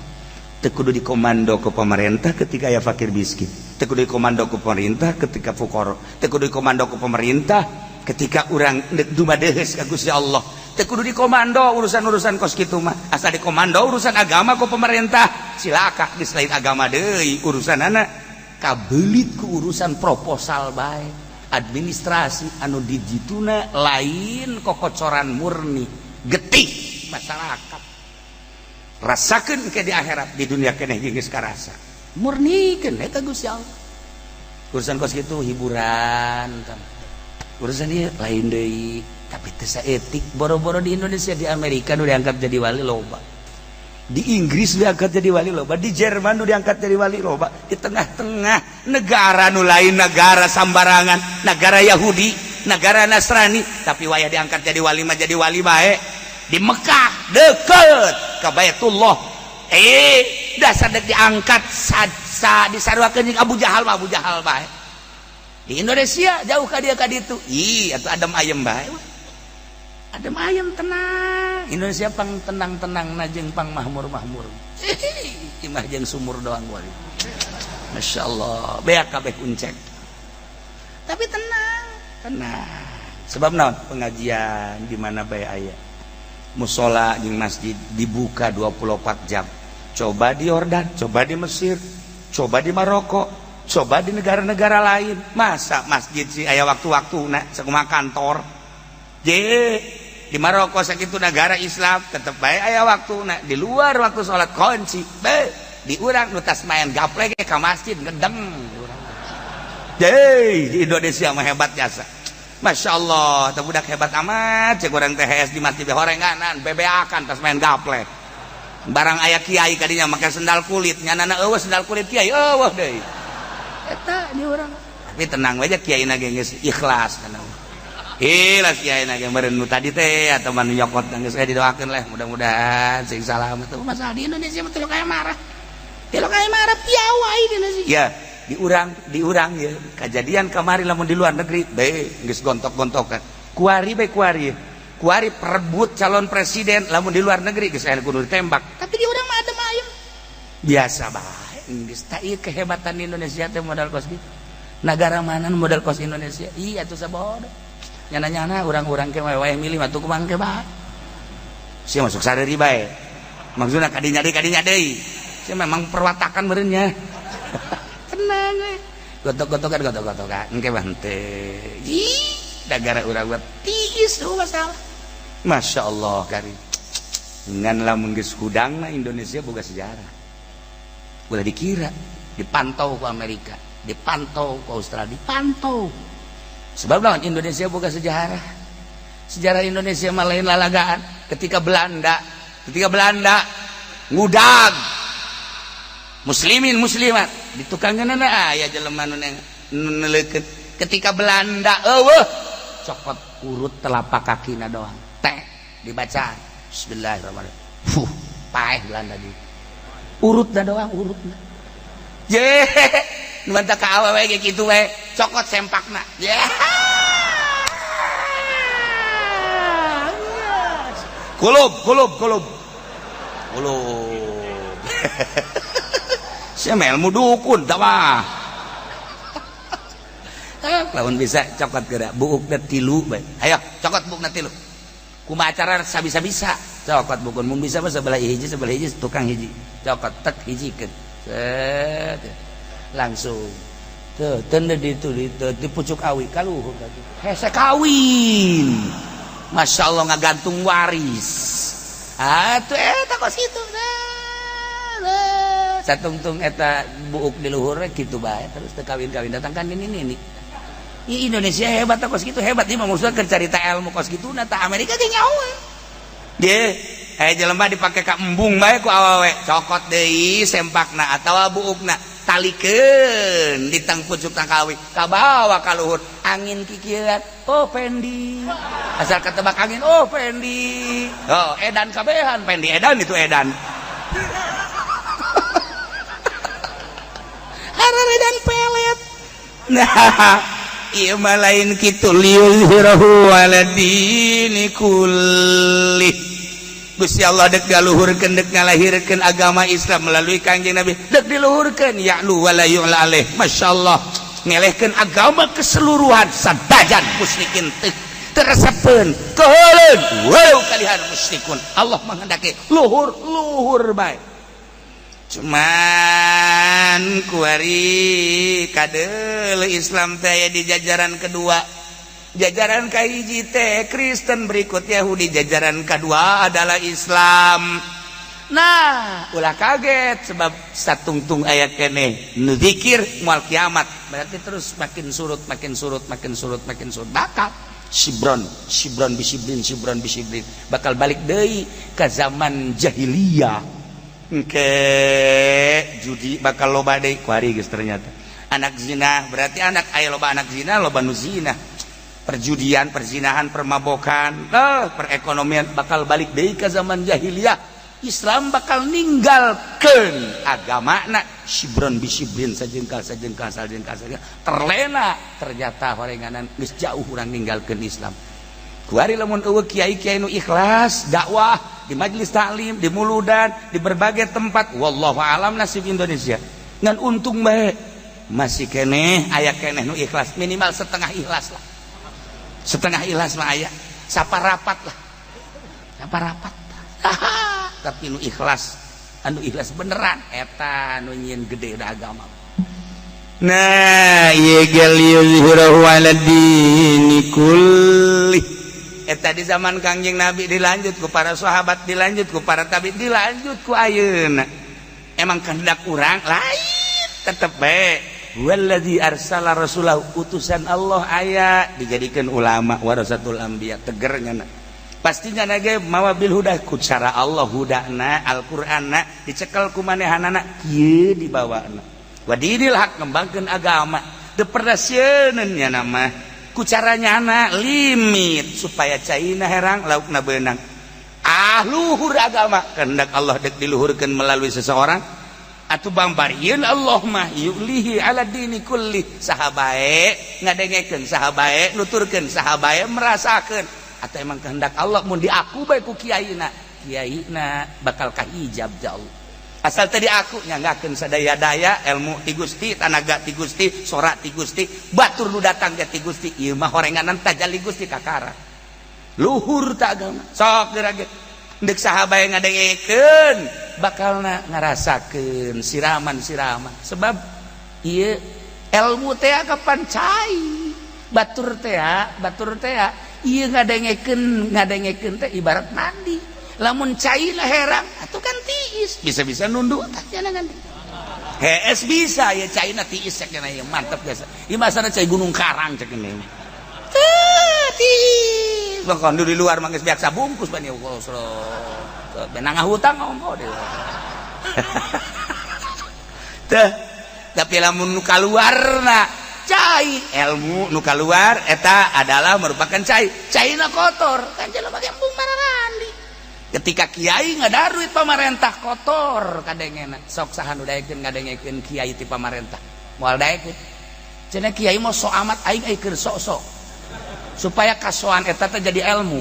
S1: Teu kudu dikomando ke pemerintah ketika aya fakir miskin, teu kudu dikomando ke pemerintah ketika fukoro, teu kudu dikomando ke pemerintah ketika urang dumadeheus ka Gusti Allah. Teu kudu dikomando urusan-urusan kos kitu mah. Asal dikomando urusan agama ku pemerintah, cilaka. Di selain agama deui urusan anak kabelit ku urusan proposal bae, administrasi anu dijituna lain kokocoran murni getih masyarakat. Rasakan ke di akhirat, di dunia keneh geus karasa murni eta Gusti Allah. Urusan kos kitu hiburan, urusan dia lain deui, tapi teu saeutik boro-boro di Indonesia, di Amerika nu diangkat jadi wali loba, di Inggris diangkat jadi wali loba, di Jerman nu diangkat jadi wali loba. Di tengah-tengah negara nu lain negara sambarangan, negara Yahudi, negara Nasrani, tapi waya diangkat jadi wali mah jadi wali bae. Di Mekah deket ke Baitullah, dasar dek diangkat sa, sa disaruakeun jeung Abu Jahal mah Abu Jahal bae. Di Indonesia jauh ka dia ka ditu, ih atuh adem ayem bae, adem ayem, tenang. Indonesia pang tenang-tenang na jeung pang mahmur-mahmur. Imah jeung sumur doang gua. Masya Allah, beak kabeh uncek, tapi tenang tenang. Sebab naon? Pengajian di mana bae aya, musola jeung masjid dibuka 24 jam. Coba di Yordan, coba di Mesir, coba di Maroko, coba di negara-negara lain. Masa masjid sih aya waktu-waktu nah sakumaha kantor. Je di Maroko sakitu negara Islam tetep bae aya waktu nah di luar waktu sholat kunci. Be di urang nu tas main gaplek ke masjid ngedeng. Je di Indonesia mah hebat jasa. Masya Allah, teu budak hebat amat, cek urang THS di masjid horenganan, bebeakan tas main gaplek. Barang aya kiai kadinya make sendal kulit, nyanana eueuh sendal kulit kiai, eueuh deui. Eta di urang. Tapi tenang aja, kiai na ge geus ikhlas, tenang. Ikhlas kiai na ge meureun nu tadi teh atau manu nyokot geus didoakeun lah, mudah-mudahan sing salamet. Masalah di Indonesia mah teu kaya marah. Teu kaya marah piawai di Indonesia. Ya, diurang ya kejadian kemarin. Lamun di luar negeri be geus gontok-gontokan kuari be kuari. Kuari perebut calon presiden lamun di luar negeri geus aya kudu ditembak, tapi di urang mah adem ayem biasa bae geus. Tak ieu kehebatan Indonesia teh modal kos gitu. Negara mana nu modal kos Indonesia? Iya tuh, sabodo nyana-nyana urang-urang ke wae milih mah tuh kumaha ke bae sia masuk sareuri bae, maksudna kadinya deui, kadinya deui sia memang perwatakan meureun. Tenang we, gotok-gotokan, gotok-gotokan engke mah henteu. Ih, negara urang mah tiis tuh masalah. Masya Allah kari ngan lamun geus hudang mah Indonesia boga sejarah, boleh dikira dipantau ku Amerika, dipantau ku Australia, dipantau. Sebab lawan Indonesia boga sejarah. Sejarah Indonesia mah lain lalagaan. Ketika Belanda ngudag muslimin muslimat di tukangan aya jelema nu neleukeun. Ketika Belanda eueuh, cokot urut telapak kakina doang teh, dibaca bismillahirrahmanirrahim, fuh, paeh Belanda di urutna doang, urutna je. Nu mantap ka awewe ge kitu we, cokot sempakna ye. Kulub kulub kulub kulub. Sia ilmu dukun tak mah. Lamun bisa cokot geura buukna tilu bae. Ayo cokot buukna tilu. Kumaha acara sabisa-bisa cokot buukna, mun bisa mah sebelah hiji, sebelah hiji, tukang hiji. Cokot tek hijikeun. Set. Langsung. Tuh, teu di itu di pucuk awi kaluhur. Hese kawin. Masya Allah, ngagantung waris. Ah, tuh eta kos kitu. Nah, satungtung eta buuk di luhur kitu bae terus teu kawin-kawin, datang kan ini. Ih, Indonesia hebat kos kitu, hebat ieu mah maksudna keur carita ilmu kos kitu. Nah, tah Amerika ge nyaho. Ge, eh, jelema dipake ka embung bae ku awewe, cokot deui sempakna atawa buukna, talikeun di tang pucuk tangkawi, kabawa ka luhur angin kikieuan, oh Pendi, asal ketebak angin, oh Pendi, oh edan kabehan Pendi, edan itu edan edan pelet. Nah, ieu mah lain kitu. Liyuzhirahu ala dini kulli. Gusti Allah dek galuhurkeun, dek ngalahirkeun agama Islam melalui Kangjeng Nabi, dek diluhurkeun, ya'lu wala yu'la alaih. Masyaallah, ngelehkeun agama keseluruhan sadajan musyrikin teu teresepeun keuheuleun walau kalihan musyrikun. Allah menghendaki luhur luhur bae. Cuman kuari kadeul Islam teh di jajaran kedua. Jajaran kahiji teh Kristen, berikut Yahudi, jajaran kedua adalah Islam. Nah, ulah kaget sebab satungtung aya keneh nu zikir moal kiamat, berarti terus makin surut, makin surut, makin surut, makin surut, bakal sibron sibron bisibrin sibron bisibrin, bakal balik deui ke zaman jahiliyah. Engke judi bakal loba deui kuari geus. Ternyata anak zina, berarti anak aya loba anak zina, loba nu zina, perjudian, perzinahan, permabokan, perekonomian bakal balik deui ke zaman jahiliyah. Islam bakal ninggalkeun agamana sibron bisibrin, sajengkal sajengkal sajengkal sajengkal, terlena. Ternyata horenganan geus jauh urang ninggalkeun Islam. Kuari lamun eueuh kiai-kiai nu ikhlas dakwah di majelis taklim, di muludan, di berbagai tempat, wallahu alam nasib Indonesia. Ngan untung bae masih keneh aya keneh nu ikhlas, minimal setengah ikhlas lah. Setengah ikhlas mah aya, saparapat lah, saparapat. Tapi nu ikhlas, anu ikhlas beneran eta nu nyieun gede da agama. Nah, ieu ge liyuzhirahu ala dini kulli. Eta di zaman Kangjeng Nabi dilanjut ku para sahabat, dilanjut ku para tabi, dilanjut ku ayeuna. Emang kehendak urang lain, tetep bae wallazi arsala rasulahu, utusan Allah aya dijadikan ulama warasatul anbiya, tegernya na. Pastinya nage mawa bil huda ku cara Allah, hudana Al-Qur'anna dicekel ku manehanana kieu dibawana, wa dinil haq, ngembangkeun agama teu pernah sieun nya nama ku caranya na limit supaya caina herang laukna beunang. Ah, luhur agama, kehendak Allah dek diluhurkeun melalui seseorang atuh bambarieun Allah mah yulihi ala dini kulli. Saha bae ngadengekeun, saha bae nuturkeun, saha bae merasakeun. Atau emang kehendak Allah mun diaku bae ku kiaina, kiaina bakal kahijab jauh. Asal tadi aku nyanggakeun sadaya-daya ilmu ti Gusti, tanaga ti Gusti, sorak ti Gusti, batur nu datang ge ti Gusti. Ieu mah horenganan tajalli Gusti kakara. Luhur tak agama. Sok geura ge. Deuk saha bae ngadengekeun bakalna ngarasakeun siraman-siraman. Sebab ieu ilmu teh kapan cai. Batur teh ieu ngadengekeun ngadengekeun teh ibarat mandi. Lamun cai lah herang atuh kan tiis, bisa-bisa nunduk tah jangan. Hees bisa ya caina tiis cek ya mantep biasa. Ieu masana cai Gunung Karang cek ini. Teu tiis. Bangkon di luar mah geus biasa bungkus bani kosro. Benang hutang ngomong deh. Teh tapi lamun nu kaluarna cai ilmu nu kaluar eta adalah merupakan cai, caina kotor kan jelema ge embung mararandi. Ketika kiai ngadaruit pamarentah kotor kadengena, sok saha nu daekeun ngadengekeun kiai ti pamarentah? Moal daekeun. Cenah kiai mah sok amat, aing ai keur sok-sok supaya kasoan eta teh jadi ilmu.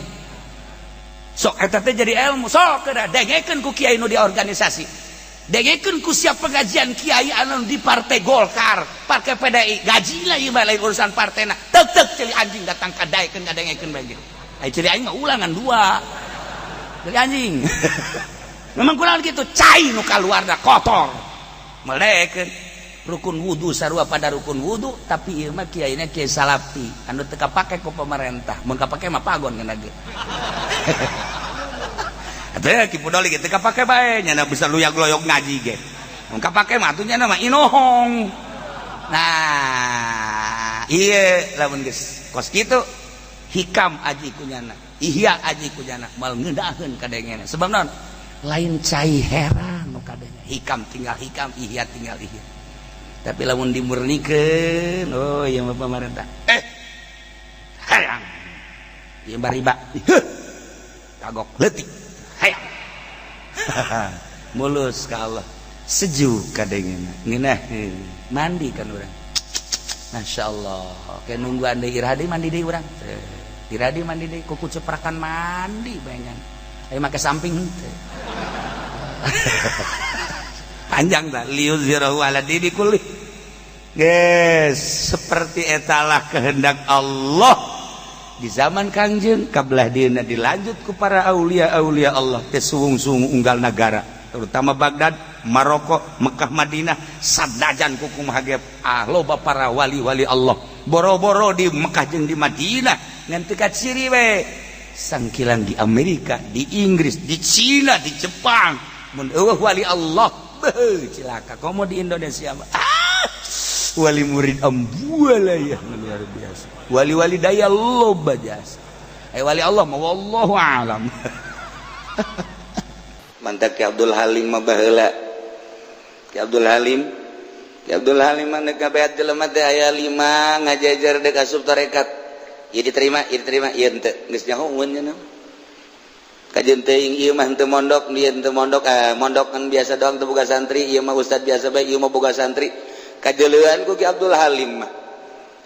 S1: Sok eta teh jadi ilmu, sok kedah dengekeun ku kiai nu di organisasi, dengekeun ku siap pengajian kiai anu di Partai Golkar, Partai PDI, gaji lah ieu mah lain urusan partena. Tek tek ceuli anjing datang ka daekeun ngadengekeun bae ge. Ai ceuli aing mah ulangan dua. Ceuli anjing. Memang kurang gitu, cai nu kaluarna kotor. Melekeun rukun wudu sarua pada rukun wudu, tapi ieu mah kiaina kiai salafi anu teu kapake ku pemerintah. Mun kapake mah pagon kana ge. Atuh Ki Pudoli ge teu kapake bae, nya bisa luyag-loyog ngaji ge. Mun kapake mah atuh nya mah inohong. Nah, ieu lamun geus kos kitu hikam aji kunyana, ihya aji kunyana moal ngeunaheun kadengena. Sebab naon? Lain cai herang nu kadenge. Hikam tinggal hikam, ihya tinggal ihya. Tapi lamun dimurnikeun, oh ieu mah pemerintah. Hayang. Ieu bariba. Heuh. Kagok leutik. Hayang. Mulus ka Allah. Sejuk kadengena. Ngeunaheun. Mandi kan urang. Masya Allah. Kayak nungguan deui iraha deui mandi deui urang. Iraha deui mandi deui, kuku ceprakan mandi bayangan. Ayo make samping henteu. Panjang dah liyuzhirahu ala dini kulli. Guys, seperti etalah kehendak Allah di zaman Kangjeng kabelah dieuna dilanjut ku para aulia-aulia Allah teh suwung-suwung unggal nagara, terutama Baghdad, Maroko, Mekah, Madinah, sadajan kukumaha ge ah loba para wali-wali Allah. Boro-boro di Mekah jeung di Madinah ngan teu kaciri we. Sangkilang di Amerika, di Inggris, di Cina, di Jepang mun eueuh wali Allah, beuh cilaka. Komo di Indonesia mah ah, wali murid ambuala ya luar biasa. Wali-wali daya loba jasa. Wali Allah mah wallahu alam. Mantap Ki Abdul Halim mah baheula. Ki Abdul Halim, Ki Abdul Halim mah deuk ngabeat jelema teh aya lima ngajajar deuk asup tarekat. Ieu diterima, ieu diterima, ieu henteu. Geus nyahoeun nya. Kajeun teuing ieu mah henteu mondok, ieu henteu mondok, mondok kan biasa doang teu boga santri, ieu mah ustad biasa bae, ieu mah boga santri. Kajeleuan ku Ki Abdul Halim mah.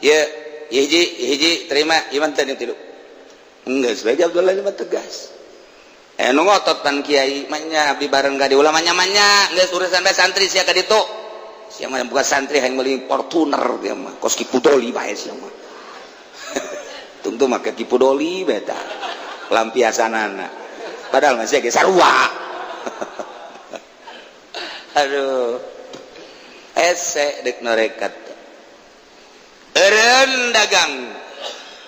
S1: Ieu hiji, hiji terima, ieu mah teu tilu. Enggeus bae Ki Abdul Halim mah tegas. Nu ngotot pan kiai mah nya abdi bareng ka di ulah manya-manya, geus urusan bae santri sia ka ditu. Sia mah boga santri hayang meuli Fortuner dia mah, kos Ki Pudoli bae sia mah. Tungtu make Ki Pudoli bae tah. Lampiasanana. Padahal masih ge sarua. Aduh. Ese dek norekat. Eureun dagang.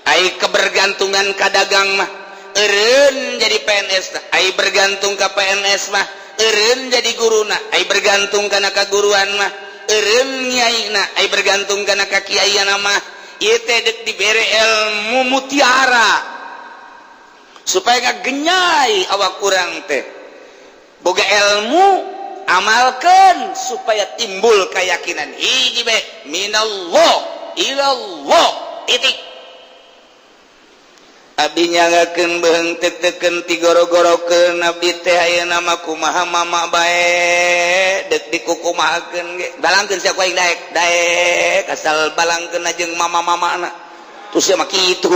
S1: Ai kebergantungan ka dagang mah. Eureun jadi PNS, ai bergantung ka PNS mah. Eureun jadi guruna, ai bergantung kana kaguruan mah. Eureun nyaina, ai bergantung kana ka kiaiana mah. Ieu teh dek dibere ilmu mutiara supaya ngagenyai awak urang teh boga ilmu, amalkan supaya timbul keyakinan hiji be minallah ilallah titik. Abdi nyangakeun beheung teu tigoro-gorokeun abdi teh ayeuna mah kumaha mama bae deuk dikukumahakeun ge balangkeun sia ku aing daek daek asal balangkeun jeung mama-mamana terus sia mah kitu.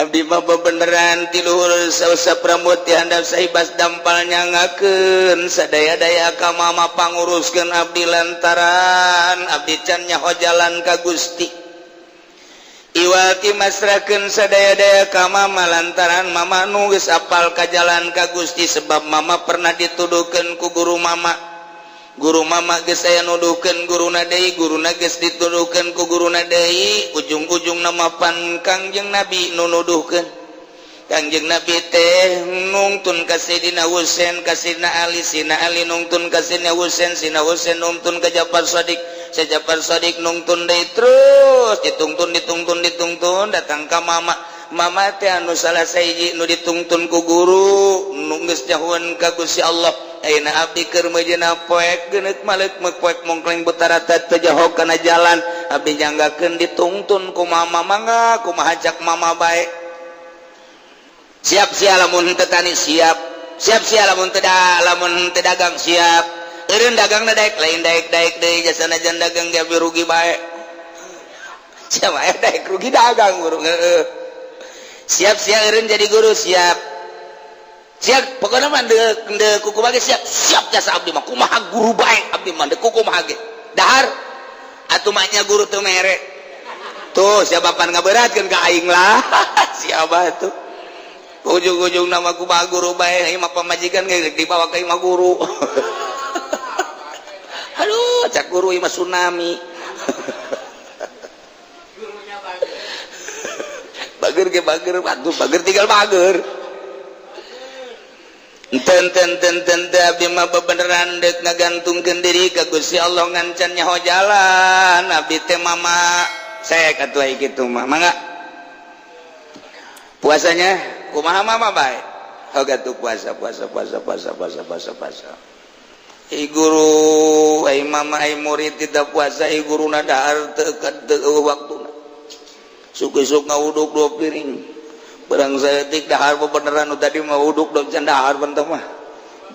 S1: Abdi mah bebeneran ti luhur sausap rambut ti handap saibas dampal nyangakeun sadaya-daya ka mama panguruskeun abdi lantaran abdi can nyaho jalan ka Gusti. Iwati masrahkeun sadaya-daya ka mama lantaran mama nu geus apal ka jalan ka Gusti sebab mama pernah dituduhkeun ku guru mama. Guru mama geus aya nuduhkeun guruna deui, guruna geus dituduhkeun ku guruna deui, ujung-ujung nama pan Kangjeng Nabi nu nuduhkeun. Kangjeng Nabi teh nungtun ka Sayyidina Husain, ka Sayyidina Ali, Sayyidina Ali nungtun ka Sayyidina Husain, Sayyidina Husain nungtun ka Ja'far Shadiq, Ja'far Shadiq nungtun deui terus ditungtun ditungtun ditungtun datang ka mama. Mama teh anu salah sahiji nu ditungtun ku guru nu geus nyahoeun ka Gusti Allah. Ayeuna abdi keur meujeuhna poek geuneuk maleuk meuk poek mongkleng betarata teu jaho kana jalan abdi nyanggakeun ditungtun ku mama mangga kumaha cak mama bae. Siap sia lamun teu tani siap, siap sia lamun teu lamun teu dagang siap. Eureun dagangna daek lain daek-daek deui jasana jan dagang ge rugi bae. Siap aya daek rugi dagang guru heueuh. Siap sia eureun jadi guru siap. Siap pokoknya mah deuk kuku bage siap siap jasa abdi mah kumaha guru bae abdi mah deuk kumaha ge dahar atuh mah nya guru teu mere tuh siapa pan ngaberatkeun ka aing lah siapa tuh ujung-ujung nama kumaha guru bae ieu mah pamajikan ge dibawa ka imah guru. Aduh cak guru ieu mah tsunami gurunya bager ge bager atuh bager tinggal bager. Ten ten ten ten abdi mah bebeneran deuk ngagantungkeun diri ka Gusti Allah ngancan nyaho jalan abdi teh mama saya atuh ai kitu mah mangga puasanya kumaha mama bae hoga tuh puasa puasa puasa puasa puasa puasa puasa ai guru ai mama ai murid tidak puasa ai guruna dahar teu teu waktuna suk-suk ngawuduk 2 piring berang saeutik dahar bebeneran nu tadi mah uduk dong can dahar benteh mah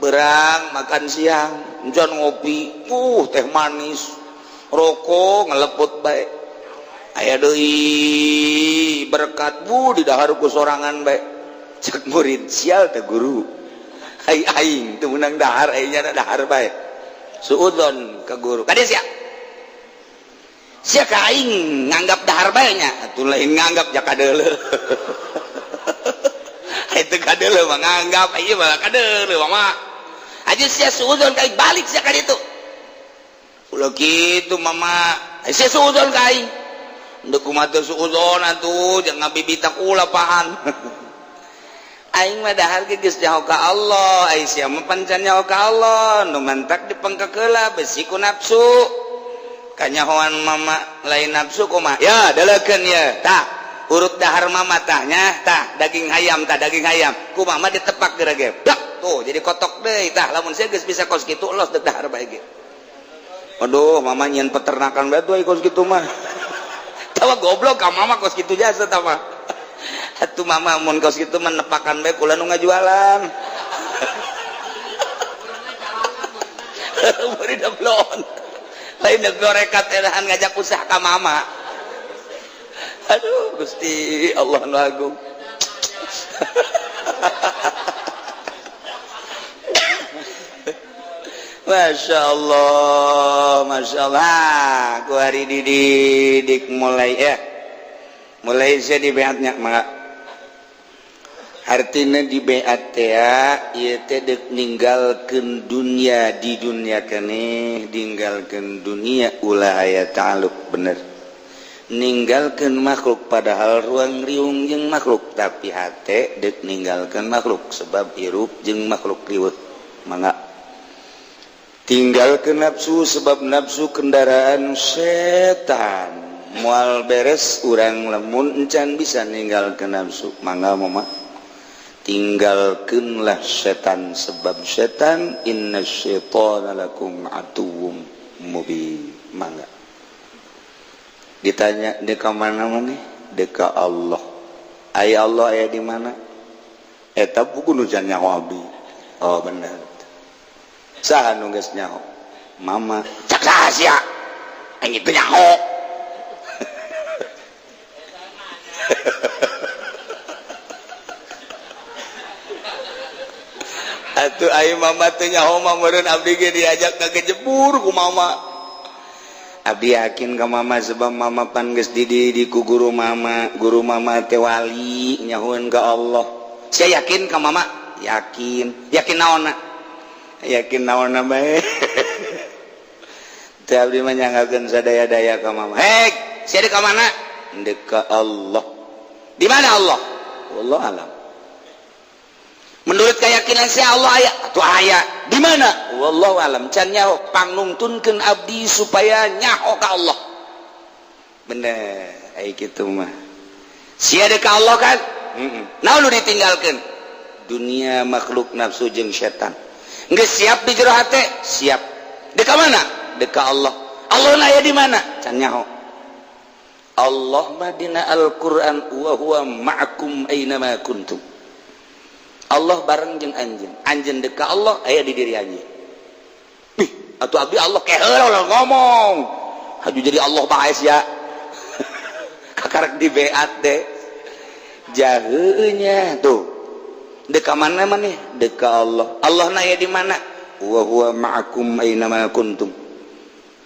S1: berang makan siang can ngopi teh manis rokok ngeleput bae aya deui berkat bu di dahar ku sorangan bae cek murid sial teh guru ai aing teu meunang dahar ai nya dahar bae suudzon ka guru kade sia sia ka aing nganggap dahar bae nya atuh lain nganggap ja kadeuleu itu kadeuleu mah nganggap ieu mah kadeuleu mah aja sia suudzon ka aing balik sia ka ditu ulah kitu mama sia suudzon ka aing deuk kumaha teu suudzon atuh jangan ngabibita kula paan aing mah dahar ge geus nyaho ka Allah ai sia mah pancan nyaho ka Allah nu mantak dipengkekeula besi ku nafsu kanyahoan mama lain nafsu kumaha ya delekeun ye tah urut dahar mama tahnya tah daging hayam tah daging hayam ku mama ditepak gerege dak tuh jadi kotok deui tah lamun sia geus bisa kos kitu los deuk dahar bae ge aduh mama nyieun peternakan bae tuh kos kitu mah tawa goblok ka mama kos kitu jasa tah mah atuh mama mun kos kitu mah nepakan bae kula nu ngajualan bari dablon lain deuk gorekat edahan ngajak usaha ka mama. Aduh Gusti Allah nu agung. Masya Allah, Masya Allah. Ku hari dididik mulai ya, mulai saya di beatnya maka artinya di beat ya, ieu teh deuk ninggalkeun dunia di dunia keneh, ninggalkeun dunia ulah aya ta'alluq bener. Ninggalkeun makhluk padahal ruang riung jeung makhluk tapi hate deuk ninggalkeun makhluk sebab hirup jeung makhluk riweuh mangga tinggalkeun nafsu sebab nafsu kendaraan setan moal beres urang lamun encan bisa ninggalkeun nafsu mangga mama tinggalkeunlah setan sebab setan inna syaitana lakum aduwwum mubin mangga ditanya deka mana maneh deka Allah aya Allah aya di mana eta buku nu can nyaho abdi oh bener saha nu geus nyaho mama cak saha sia aing itu nyaho. Atuh ayo mama teh nyaho mah meureun abdi ge diajak ka kejebur ku mama. Abdi yakin ka mama sebab mama pan geus dididik ku guru mama, guru mama teh wali nyahoeun ka Allah. Saya yakin ka mama, yakin. Yakin naonna? Yakin naonna bae. Teh abdi mah nyanggakeun sadaya-daya ka mama. Hei, sia ka mana? Ndek ka Allah. Di mana Allah? Wallahu alam. Menurut keyakinan saya Allah aya atau aya di mana? Wallahu alam. Can nyaho, pangnungtunkeun abdi supaya nyaho ka Allah. Bener, ai kitu mah. Sia ka Allah kan? Heeh. Naon nu ditinggalkeun? Dunia, makhluk, nafsu jeung setan. Geus siap di jero hate? Siap. Dek ka mana? Dek ka Allah. Allah aya di mana? Can nyaho. Allah mah dina Al-Qur'an wa huwa ma'akum aina ma kuntum. Allah bareng jeung anjeun. Anjeun dek ka Allah, aya di diri anjeun. Ih, atuh abdi Allah keheula ngomong. Haju jadi Allah bae sia. Kakarek di beat deh. Jaheunya tuh. Dek ka mana maneh? Dek ka Allah. Allah na aya di mana? Wa huwa ma'akum aina ma kuntum.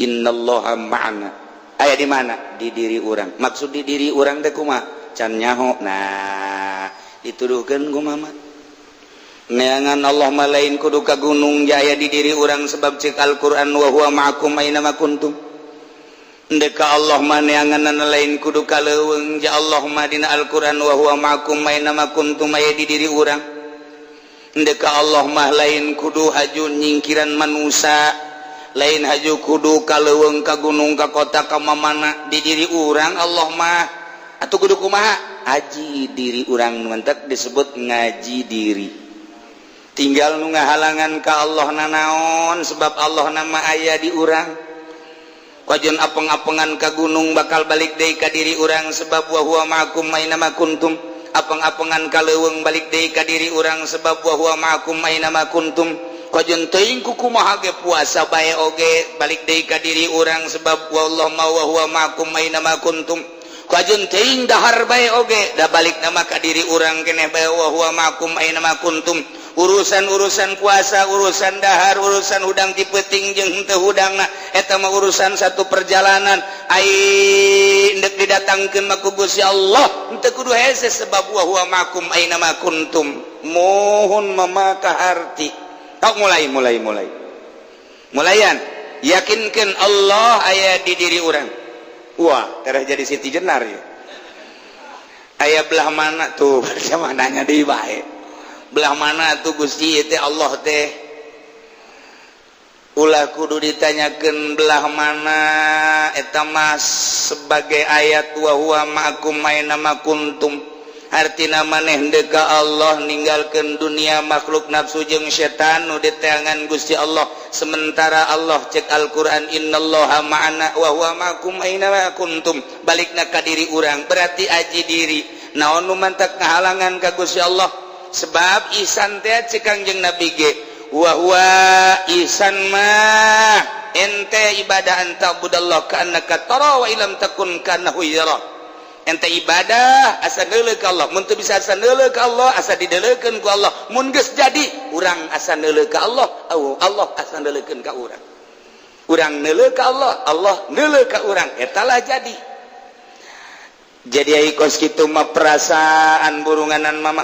S1: Innallaha ma'ana. Aya di mana? Di diri urang. Maksud di diri urang teh kumaha? Can nyaho. Nah, dituduhkeun ku mama. Neangan Allah mah lain kudu ka gunung, jaya di diri urang sebab cek Al-Qur'an wa huwa ma'akum aina ma kuntum. Ndek ka Allah mah neangan lain kudu ka leuweung, ja Allah mah dina Al-Qur'an wa huwa ma'akum aina ma kuntum aya di diri urang. Ndek ka Allah mah lain kudu haju nyingkiran manusia, lain haju kudu ka leuweung, ka gunung, ka kota, ka mamana, di diri urang Allah mah. Atuh kudu kumaha? Aji diri urang, mantak disebut ngaji diri. Tinggal nu ngahalangan ka Allah nanaon, sebab Allah nama aya di urang. Kajeun apeng-apengan ka gunung bakal balik deui ka diri urang sebab wa huwa ma'akum aina ma kuntum. Apeng-apengan ka leuweung balik deui ka diri urang sebab wa huwa ma'akum aina ma kuntum. Kajeun teuing ku kumaha ge puasa bae oge balik deui ka diri urang sebab wallahu ma wa huwa ma'akum aina ma kuntum. Kajeun teuing dahar bae oge da balik nama ka diri urang keneh bae wa huwa ma'akum aina ma kuntum. Urusan-urusan puasa, urusan dahar, urusan hudang ti peuting jeung henteu hudangna eta mah urusan satu perjalanan. Ai ndek didatangkeun mah ku Gusti Allah henteu kudu hese sebab wa huwa ma'akum aina ma kuntum. Mohon mama kaharti. Tok mulai mulai mulai. Mulayan yakinkan Allah aya di diri urang. Wah, tereh jadi Siti Jenar ya. Aya belah mana tuh? Bersama nanya deui bae. Belah mana tuh Gusti teh Allah teh? Ulah kudu ditanyakeun belah mana, eta mah sebagai ayat wa huwa ma'akum aina ma kuntum. Artina maneh ndek ka Allah, ninggalkeun dunia, makhluk, nafsu jeung setan nu diteangan Gusti Allah, sementara Allah cek Al-Qur'an innallaha ma'ana wa huwa ma'akum aina ma kuntum, balikna ka diri urang, berarti aji diri. Naon nu mantak ngahalangan ka Gusti Allah? Sebab ihsan teh cek Kangjeng Nabi ge wa huwa ihsan mah ente ibadah anta budallah ka'annaka tara wa ilam takun kanahu yara. Ente ibadah asa neuleuh ka Allah, mun teu bisa asa neuleuh ka Allah, asa dideulekeun ku Allah. Mun geus jadi urang asa neuleuh ka Allah, Allah asa neuleukeun ka urang. Urang neuleuh ka Allah, Allah neuleuh ka urang, eta lah jadi. Jadi ai kos kitu mah perasaan burunganan mama.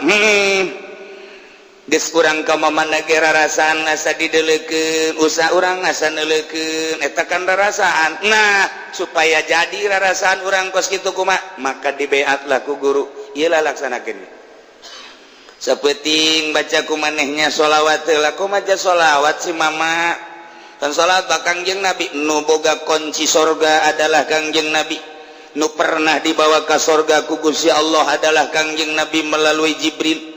S1: Geus urang ka mamana ge rarasaan asa dideulekeun, usaha urang asa neuleukeun, eta kan rarasaan. Nah, supaya jadi rarasaan urang kos kitu kumaha? Maka dibeatlah ku guru. Ieu lah laksanakeun. Sapeting baca ku manehnya sholawat heula, ku maca sholawat si mama. Kan sholawat ba Kangjeng Nabi, nu boga kunci sorga adalah Kangjeng Nabi. Nu pernah dibawa ke sorga ku Gusti Allah adalah Kangjeng Nabi melalui Jibril.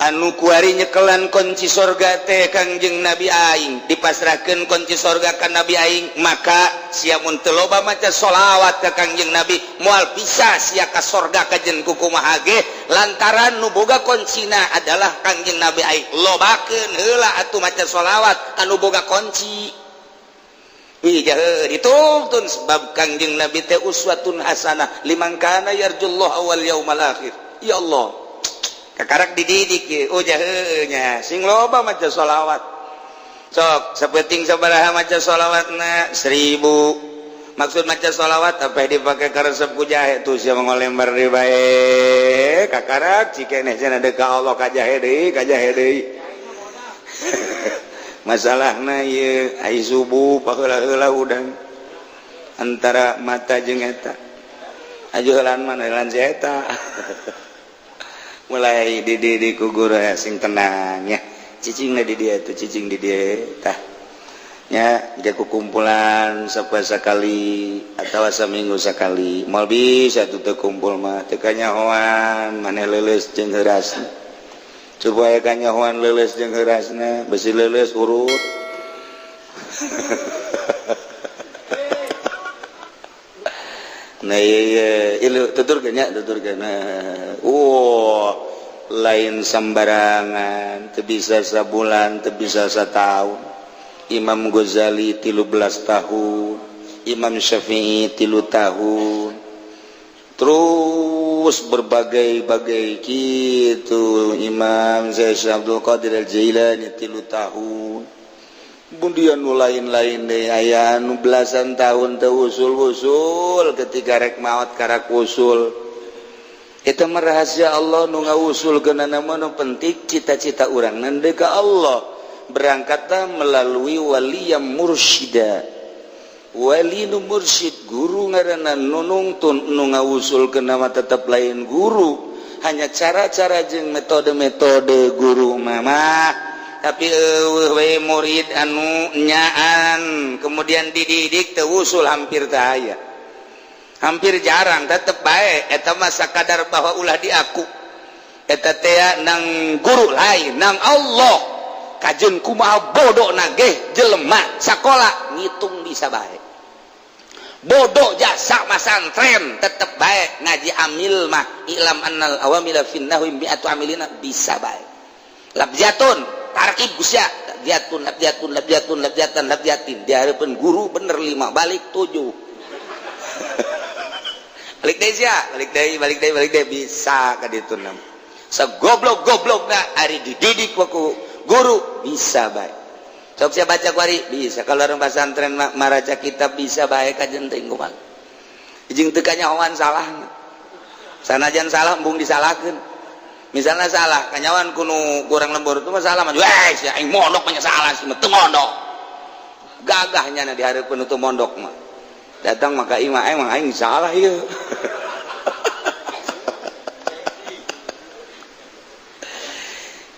S1: Anu kuari nyekelan kunci sorga teh Kangjeng Nabi aing, dipasrahkeun kunci sorga ka Nabi aing, maka sia mun teu loba maca sholawat ka Kangjeng Nabi moal bisa sia ka sorga kajen ku kumaha ge, lantaran nu boga kuncina adalah Kangjeng Nabi aing. Lobakeun heula atuh maca sholawat anu boga kunci. Ih, dituntun sebab Kangjeng Nabi teh uswatun hasanah liman kana yarjullaha wal yaumal akhir. Ya Allah, Kakarak dididik ye. Oh jahe nya sing loba maca sholawat. Sok sapenting sabaraha maca sholawatna 1000. Maksud maca sholawat apa dipakai karesep ku jahe tuh sia ngolembar deui bae. Kakarak cikeneh cenah deuk ka Allah ka jahe deui, ka jahe deui. Masalahna ieu ai subuh paheula-heula udang antara mata jeung eta. Aju heulaan mana heulaan si eta. Mulai dididik ku guru ya, sing tenang ya. Cicingna di dia tuh, cicing di dia tah. Nya ge kumpulan sapoe sakali atawa saminggu sakali. Moal bisa tuh teu kumpul mah teu kanyahoan maneh leuleus jeung heurasna. Supaya kanyahoan leuleus jeung heurasna, besi leuleus urut. Nah iya ilu tuturkeun nya tuturkeun. Lain sembarangan, teu bisa sabulan, teu bisa satahun. Imam Ghazali 13 tahun, Imam Syafi'i 3 tahun. Terus berbagai-bagai gitu. Imam Syekh Abdul Qadir Al-Jailani 3 tahun. Kemudian nu lain-lain deh aya nu belasan tahun teu usul-usul ketika rek maot karak usul. Eta mah rahasia Allah nu ngawusulkeunana mah nu penting cita-cita urang nande ka Allah. Berangkatlah melalui wali yang mursyida. Wali nu mursyid guru ngaranna nu nungtun nu ngawusulkeun mah tetep lain guru, hanya cara-cara jeung metode-metode guru mah. Tapi eueuh we murid anu nyaan kemudian dididik teu usul hampir teu aya. Hampir jarang tetep bae eta mah sakadar bahwa ulah diaku. Eta teh nang guru lain nang Allah. Kajeun kumaha bodoh nage jelema sakola ngitung bisa bae. Bodoh jasa masantren tetep bae ngaji amil mah ilam annal awamila finnahwi mi'atu amilina bisa bae. Labjatun tarkib gusya labjatun labjatun labjatun labjatan labjatin di hareupeun guru bener 5 balik 7. Balik deui sia, balik deui, balik deui, balik deui bisa ka ditu nam. Sagoblok-goblokna ari dididik ku guru bisa bae. Sok sia baca ku ari bisa. Kalau orang pesantren maraca kitab bisa bae kajen teuing kumaha. Jeung teu kanyahoan salahna. Sanajan salah embung disalahkeun. Misalnya salah, kanyawan kuno kurang lembur itu mah salah mah. Weh, sia aing mondok mah salah sih, teu mondok. Gagahnya na di hareupeun teu mondok mah. Datang maka imah emang aing salah ieu.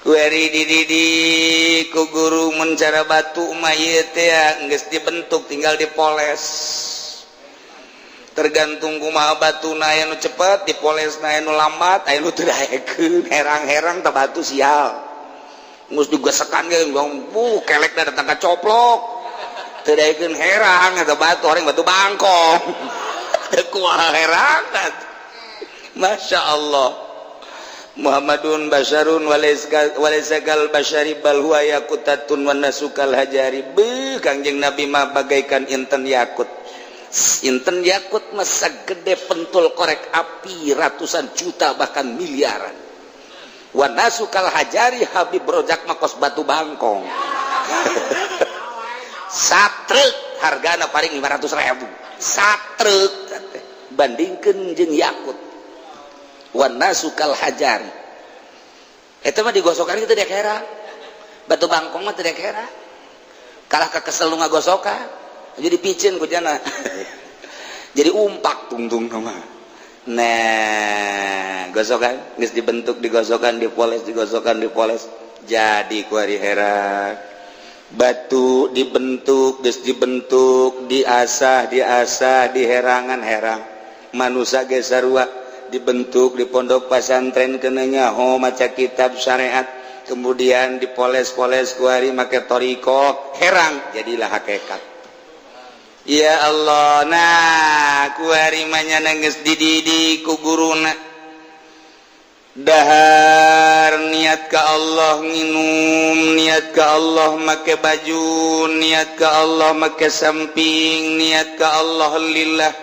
S1: Kueri dididik ku guru mun cara batu mah ieu teh geus dibentuk tinggal dipoles. Tergantung kumaha batuna aya nu cepet dipolesna aya nu lambat aya nu teu daekeun herang-herang teh batu sial. Geus digesekan ge bu kelekna datang ka coplok. Teu daekeun herang eta batu orang batu bangkong. Teu kumaha herang. Masya Allah. Muhammadun basharun walaysa kal bashari bal huwa yaqutatun wan nasu kal hajari. Beuh Kangjeng Nabi mah bagaikan inten yakut. Inten yakut mah sagede pentul korek api ratusan juta bahkan miliaran. Wan nasu kal hajari Habib Rojak mah kos batu bangkong. Satrek hargana paling 500.000. Satrek bandingkeun jeung yakut. Wan nasu kal hajari. Eta mah digosokan kitu dek hera. Batu bangkong mah teu dek hera. Kalah ka kesel nu ngagosokan. Jadi picen ku jana. Jadi umpak tungtung mah. Nah, gosokan geus dibentuk digosokan dipoles digosokan dipoles jadi ku ari hera. Batu dibentuk geus dibentuk diasah diasah diherangan herang. Manusa ge sarua dibentuk di pondok pesantren kenanya ho maca kitab syariat kemudian dipoles-poles ku ari make thariqah herang jadilah hakikat. Ya Allah, nah ku ari mah nya geus dididik ku guruna dahar niat ka Allah nginum, niat ka Allah make baju, niat ka Allah make samping, niat ka Allah lillah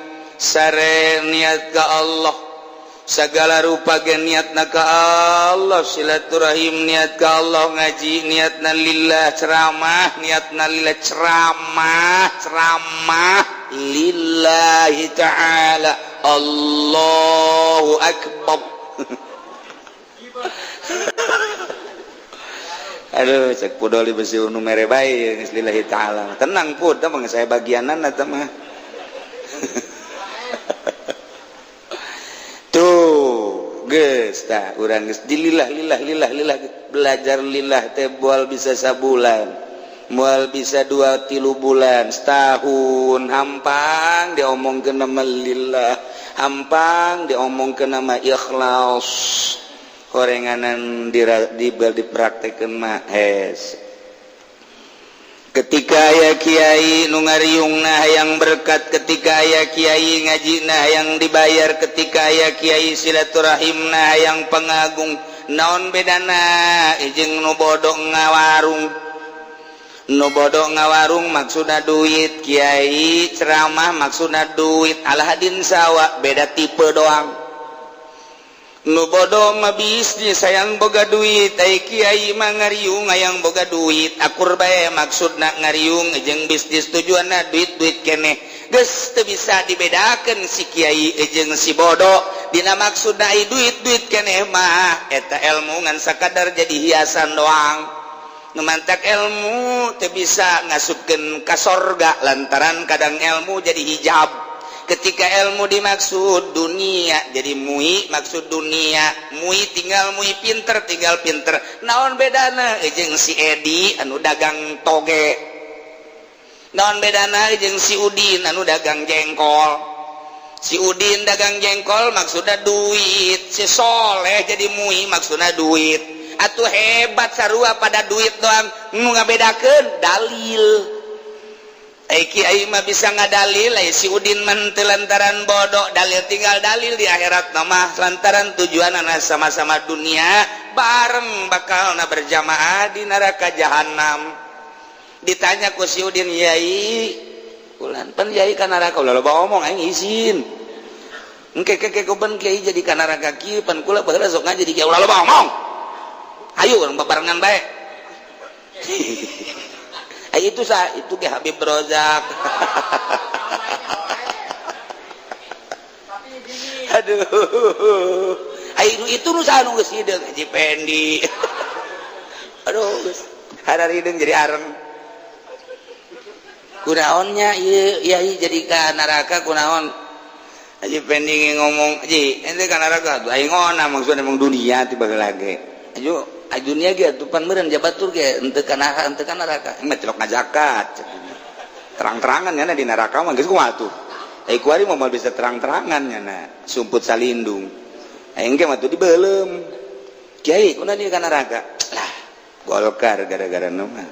S1: sare, niat ka Allah Segala rupa ge niatna ka Allah, silaturahim niat ka Allah, ngaji niatna lillah, ceramah niatna lillah, ceramah ceramah lillahi ta'ala. Allahu akbar. Aduh, cek pudoli besi nu mere bae geus lillahi ta'ala. Tenang pud, tah saya bagianan eta mah. Tuh, geus tah urang geus dilillah lillah lillah lillah, belajar lillah teh moal bisa sabulan, moal bisa 2-3 bulan, setahun hampang diomongkeun nama lillah, hampang diomongkeun nama ikhlas. Horenganan dipraktekeun mah hes. Ketika aya kiai nu ngariungna hayang berkat, ketika aya kiai ngajina hayang dibayar, ketika aya kiai silaturahimna hayang pengagung, naon bedana jeung nu bodoh ngawarung? Nu bodoh ngawarung maksudna duit, kiai ceramah maksudna duit, alahadin sawa, beda tipe doang. Nu bodoh mah bisnis hayang boga duit, ai kiai mah ngariung hayang boga duit, akur bae maksudna ngariung jeung bisnis tujuanna duit-duit keneh. Geus teu bisa dibedakeun si kiai jeung si bodoh dina maksudna ai duit-duit keneh mah eta ilmu ngan sakadar jadi hiasan doang. Nu mantak ilmu teu bisa ngasupkeun ka sorga lantaran kadang ilmu jadi hijab. Ketika ilmu dimaksud dunia jadi mui, maksud dunia mui, tinggal mui pinter, tinggal pinter. Naon bedana jeung si Edi anu dagang toge? Naon bedana jeung si Udin anu dagang jengkol? Si Udin dagang jengkol maksudna duit, si Soleh jadi mui maksudna duit. Atuh hebat sarua pada duit doang, nu ngabedakeun dalil. Kiai mah bisa ngadalil, si Udin mah teu lantaran bodoh, dalil tinggal dalil di akhirat mah lantaran tujuan anak sama-sama dunia bareng bakal na berjamaah di neraka jahanam. Ditanya ku si Udin, yai ulan pan yai ka neraka ulah loba omong aing izin. Engke ke ben kiai jadi ka neraka kieu pan kula baheula sok jadi kiai ulah loba omong. Ayo urang babarengan bae. Itu sah, itu ke Habib Rozak. Aduh, ayo itu nu saha nu geus hideung Haji Pendi. Aduh, geus hararideung jadi areng. Kunaonnya ieu yai jadi ka neraka kunaon? Haji Pendi ngomong, "Haji, ente ka neraka tuh aing ngona maksudna emang dunia ti baheula ge." Ayo dunia ge atuh pan meureun jabatur ge henteu ka neraka, henteu ka neraka. Mah celok ngazakat. Terang-terangan nya di neraka mah geus kumaha tuh. Ai kuari mah moal bisa terang-terangan nya sumput salindung. Aing ge mah tuh dibeuleum. Kiai kunaon ieu ka neraka? Lah, Golkar gara-gara nu mah.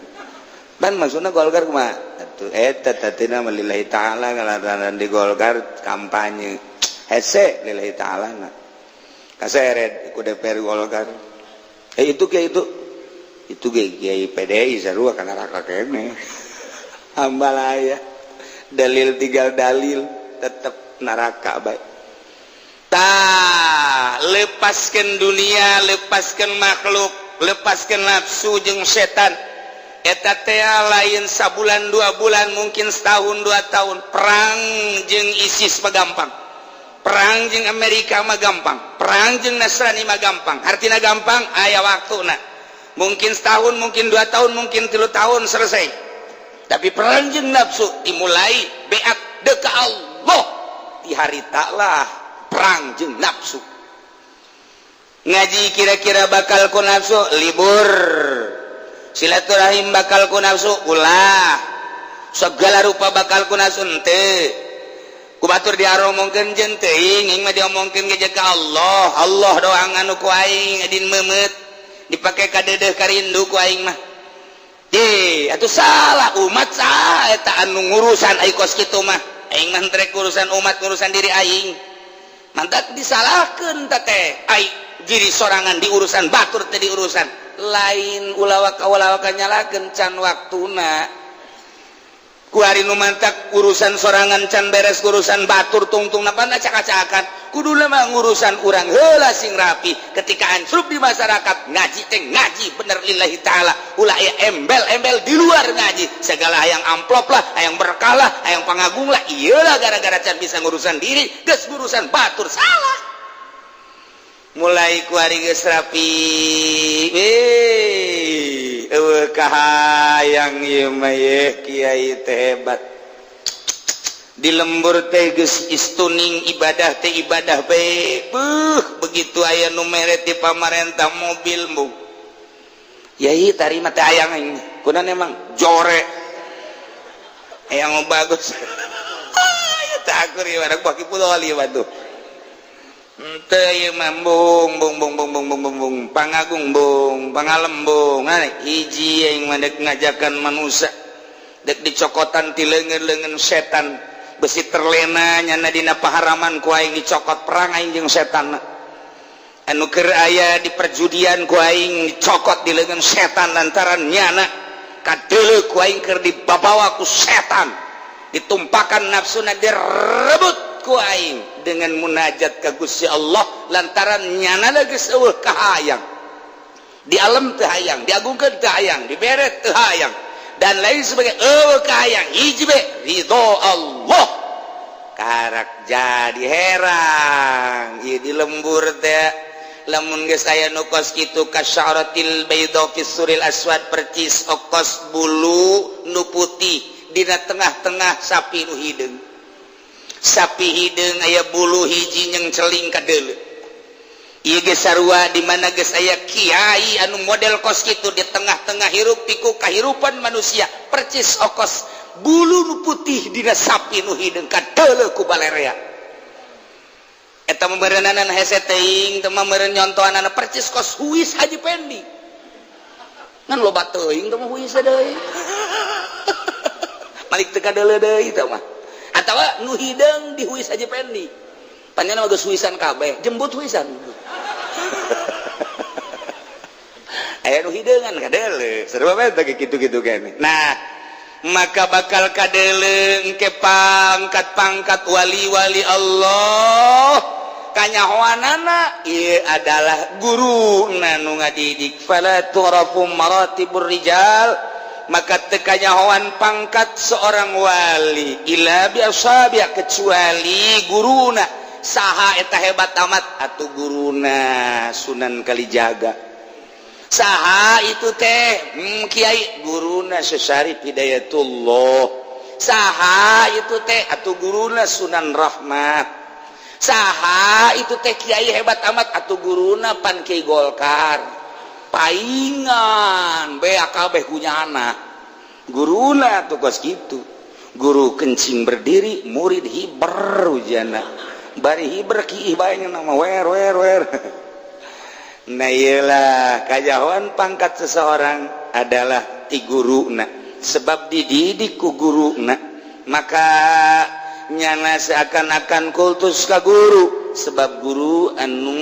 S1: Ban maksudna Golkar kumaha? Atuh eta tatina mah lillahi ta'ala ngalantaran di Golkar kampanye. Hese lillahi ta'ala na. Kaseret ku DPR Golkar. Itu kayak itu kiai PDI sarua kana neraka kene. Hambalaya dalil tinggal dalil tetep neraka bae. Tah, lepaskan dunia, lepaskan makhluk, lepaskan nafsu jeung setan. Eta teh lain sabulan 2 bulan, mungkin setahun 2 tahun. Perang jeung ISIS mah gampang. Perang jeung Amerika mah gampang, perang jeung Nasrani mah gampang. Artina gampang aya waktuna. Mungkin setahun, mungkin 2 tahun, mungkin 3 tahun selesai. Tapi perang jeung nafsu dimulai beat deka Allah di hari taklah perang jeung nafsu. Ngaji kira-kira bakal ku nafsu libur, silaturahim bakal ku nafsu ulah, segala rupa bakal ku nafsu henteu. Kubatur diaromongkeun jeung teuing, aing mah diomongkeun ge ka Allah. Allah doang anu ku aing edin meumeut dipake ka deudeuh karindu ku aing mah. Ye, atuh salah umat saha eta anu ngurusan ai kos kitu mah. Aing mah henteu urusan umat, ngurusan diri aing. Mantak disalahkeun teh ai diri sorangan diurusan batur teh diurusan. Lain ulawaka-ulawaka nyalakeun can waktuna. Kuari nu mantak urusan sorangan can beres, urusan batur tungtung napana caka-cakan. Kudu mah ngurusan urang heula sing rapi. Ketika ansrup di masyarakat, ngaji teh ngaji bener lillahi ta'ala, ulah aya embel-embel di luar ngaji segala, hayang amplop lah, hayang berkah lah, hayang pangagung lah. Iyalah, gara-gara can bisa ngurusan diri geus ngurusan batur, salah. Mulai kuari geus rapi, weh, eueuh kahayang ieu mah ye, kiai teh hebat di lembur teh geus istuning ibadah teh ibadah bae. Beuh, begitu aya nu mere ti pamarentah mobil, embung yai tarima teh hayang aing kunan emang jore yang bagus ya teh akur ieu anak baki pulau ieu batu. Teu ieu mah bung bung bung bung bung bung bung bung pangagung bung pangalembung. Nah, hiji yang mah dek ngajakan manusia dek dicokotan ti leungeun-leungeun setan, besi terlena nyana dina paharaman, ku aing dicokot. Perang aing jeung setan. Anu keur aya di perjudian, ku aing dicokot di leungeun setan lantaran nyana kadeuleu ku aing keur dibabawa ku setan, ditumpakan nafsuna, direbut ku aing dengan munajat ka Gusti Allah lantaran nyana geus eueuh kahayang di alam teu hayang, diagungkeun teu hayang, dibere teu hayang, dan lain sebagai eueuh kahayang. Hiji be, ridho Allah. Karak jadi herang ieu di lembur teh lamun geus aya nu kos kitu, kasyaratil bayda fi suril aswad, percis okos bulu nu putih dina tengah-tengah sapi nu hideung. Sapi hideung aya bulu hiji nyeng celing kadeuleu. Ieu geus sarua, di mana geus aya kiai anu model kos kitu di tengah-tengah hirup pikuk kahirupan manusia, percis okos bulu nu putih dina sapi nu hideung kadeuleu ku balerea. Eta meureunanan hese teuing teu mah, meureun nyontohanana percis kos huis Haji Pendi, ngan loba teuing teu mah huis deui, malik teu kadeuleu deui teu mah. Atawa nu hideung di huis Haji Pendi, panjang mah geus huisan kabeh, jembut huisan. Aya nu hideungan kadeuleu, sarua bae teh kitu-kitu kene. Nah, maka bakal kadeuleu engke pangkat-pangkat wali-wali Allah, kanyahoanana ieu adalah guru nu ngadidik. Fala tu'rafu maratibur rijal, maka teu kanyahoan pangkat seorang wali, illa bi ashabi, kecuali guruna. Saha eta hebat amat? Atuh guruna Sunan Kalijaga. Saha itu teh? Kiai guruna Syarif Hidayatullah. Saha itu teh? Atuh guruna Sunan Rahmat. Saha itu teh, kiai hebat amat? Atuh guruna pan Kiai Golkar paingan BAKB punya anak guruna tuh kos gitu. Guru kencing berdiri, murid hiber ujana bari hiber kiih bae nama wer wer wer. Nah, iyalah, kajahoan pangkat seseorang adalah ti guruna, sebab dididik ku guruna. Maka nyana seakan-akan kultus ka guru, sebab guru anu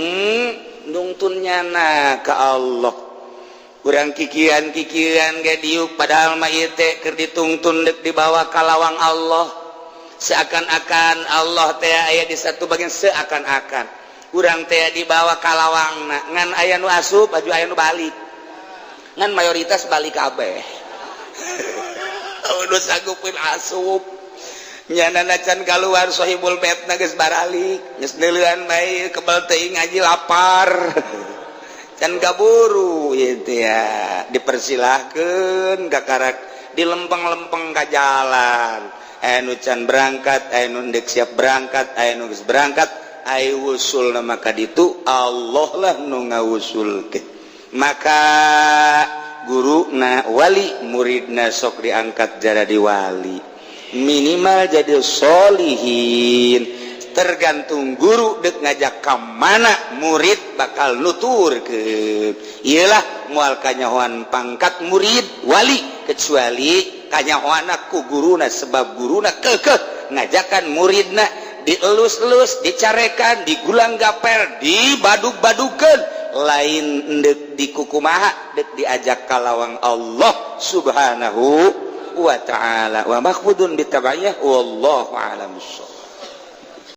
S1: nungtun nyana ka Allah. Kurang kikian-kikian ge diuk, padahal mah ieu teh keur ditungtun dek dibawa ka lawang Allah. Seakan-akan Allah teh aya di satu bagian, seakan-akan urang teh dibawa ka lawangna, ngan aya nu asup baju, aya nu balik, ngan mayoritas balik kabeh. Udah sanggupin asup, nyana can keluar sohibul bait na geus baralik, geus neuleuan bae, kebel teuing ngaji, lapar, can kaburu ieu teh ya. Dipersilahkeun kakarak di lempeng-lempeng ka jalan, aya nu can berangkat, aya nu ndek siap berangkat, aya nu geus berangkat. Ay wusul maka ditu Allah lah nu ngawusulkeun. Maka guru na wali, muridna sok diangkat jadi wali, minimal jadi solihin. Tergantung guru dek ngajak ka mana, murid bakal nuturkeun. Iyalah, moal kanyahoan pangkat murid wali kecuali kanyahoana ku guruna, sebab guruna kekeh ngajakan muridna, dielus-elus, dicarekan, digulang gaper, dibaduk-badukeun, lain dek dikukumaha, dek diajak kalawang Allah Subhanahu. Wa ta'ala wa mahfudun bitabaiyah, wallahu a'lam bissawab.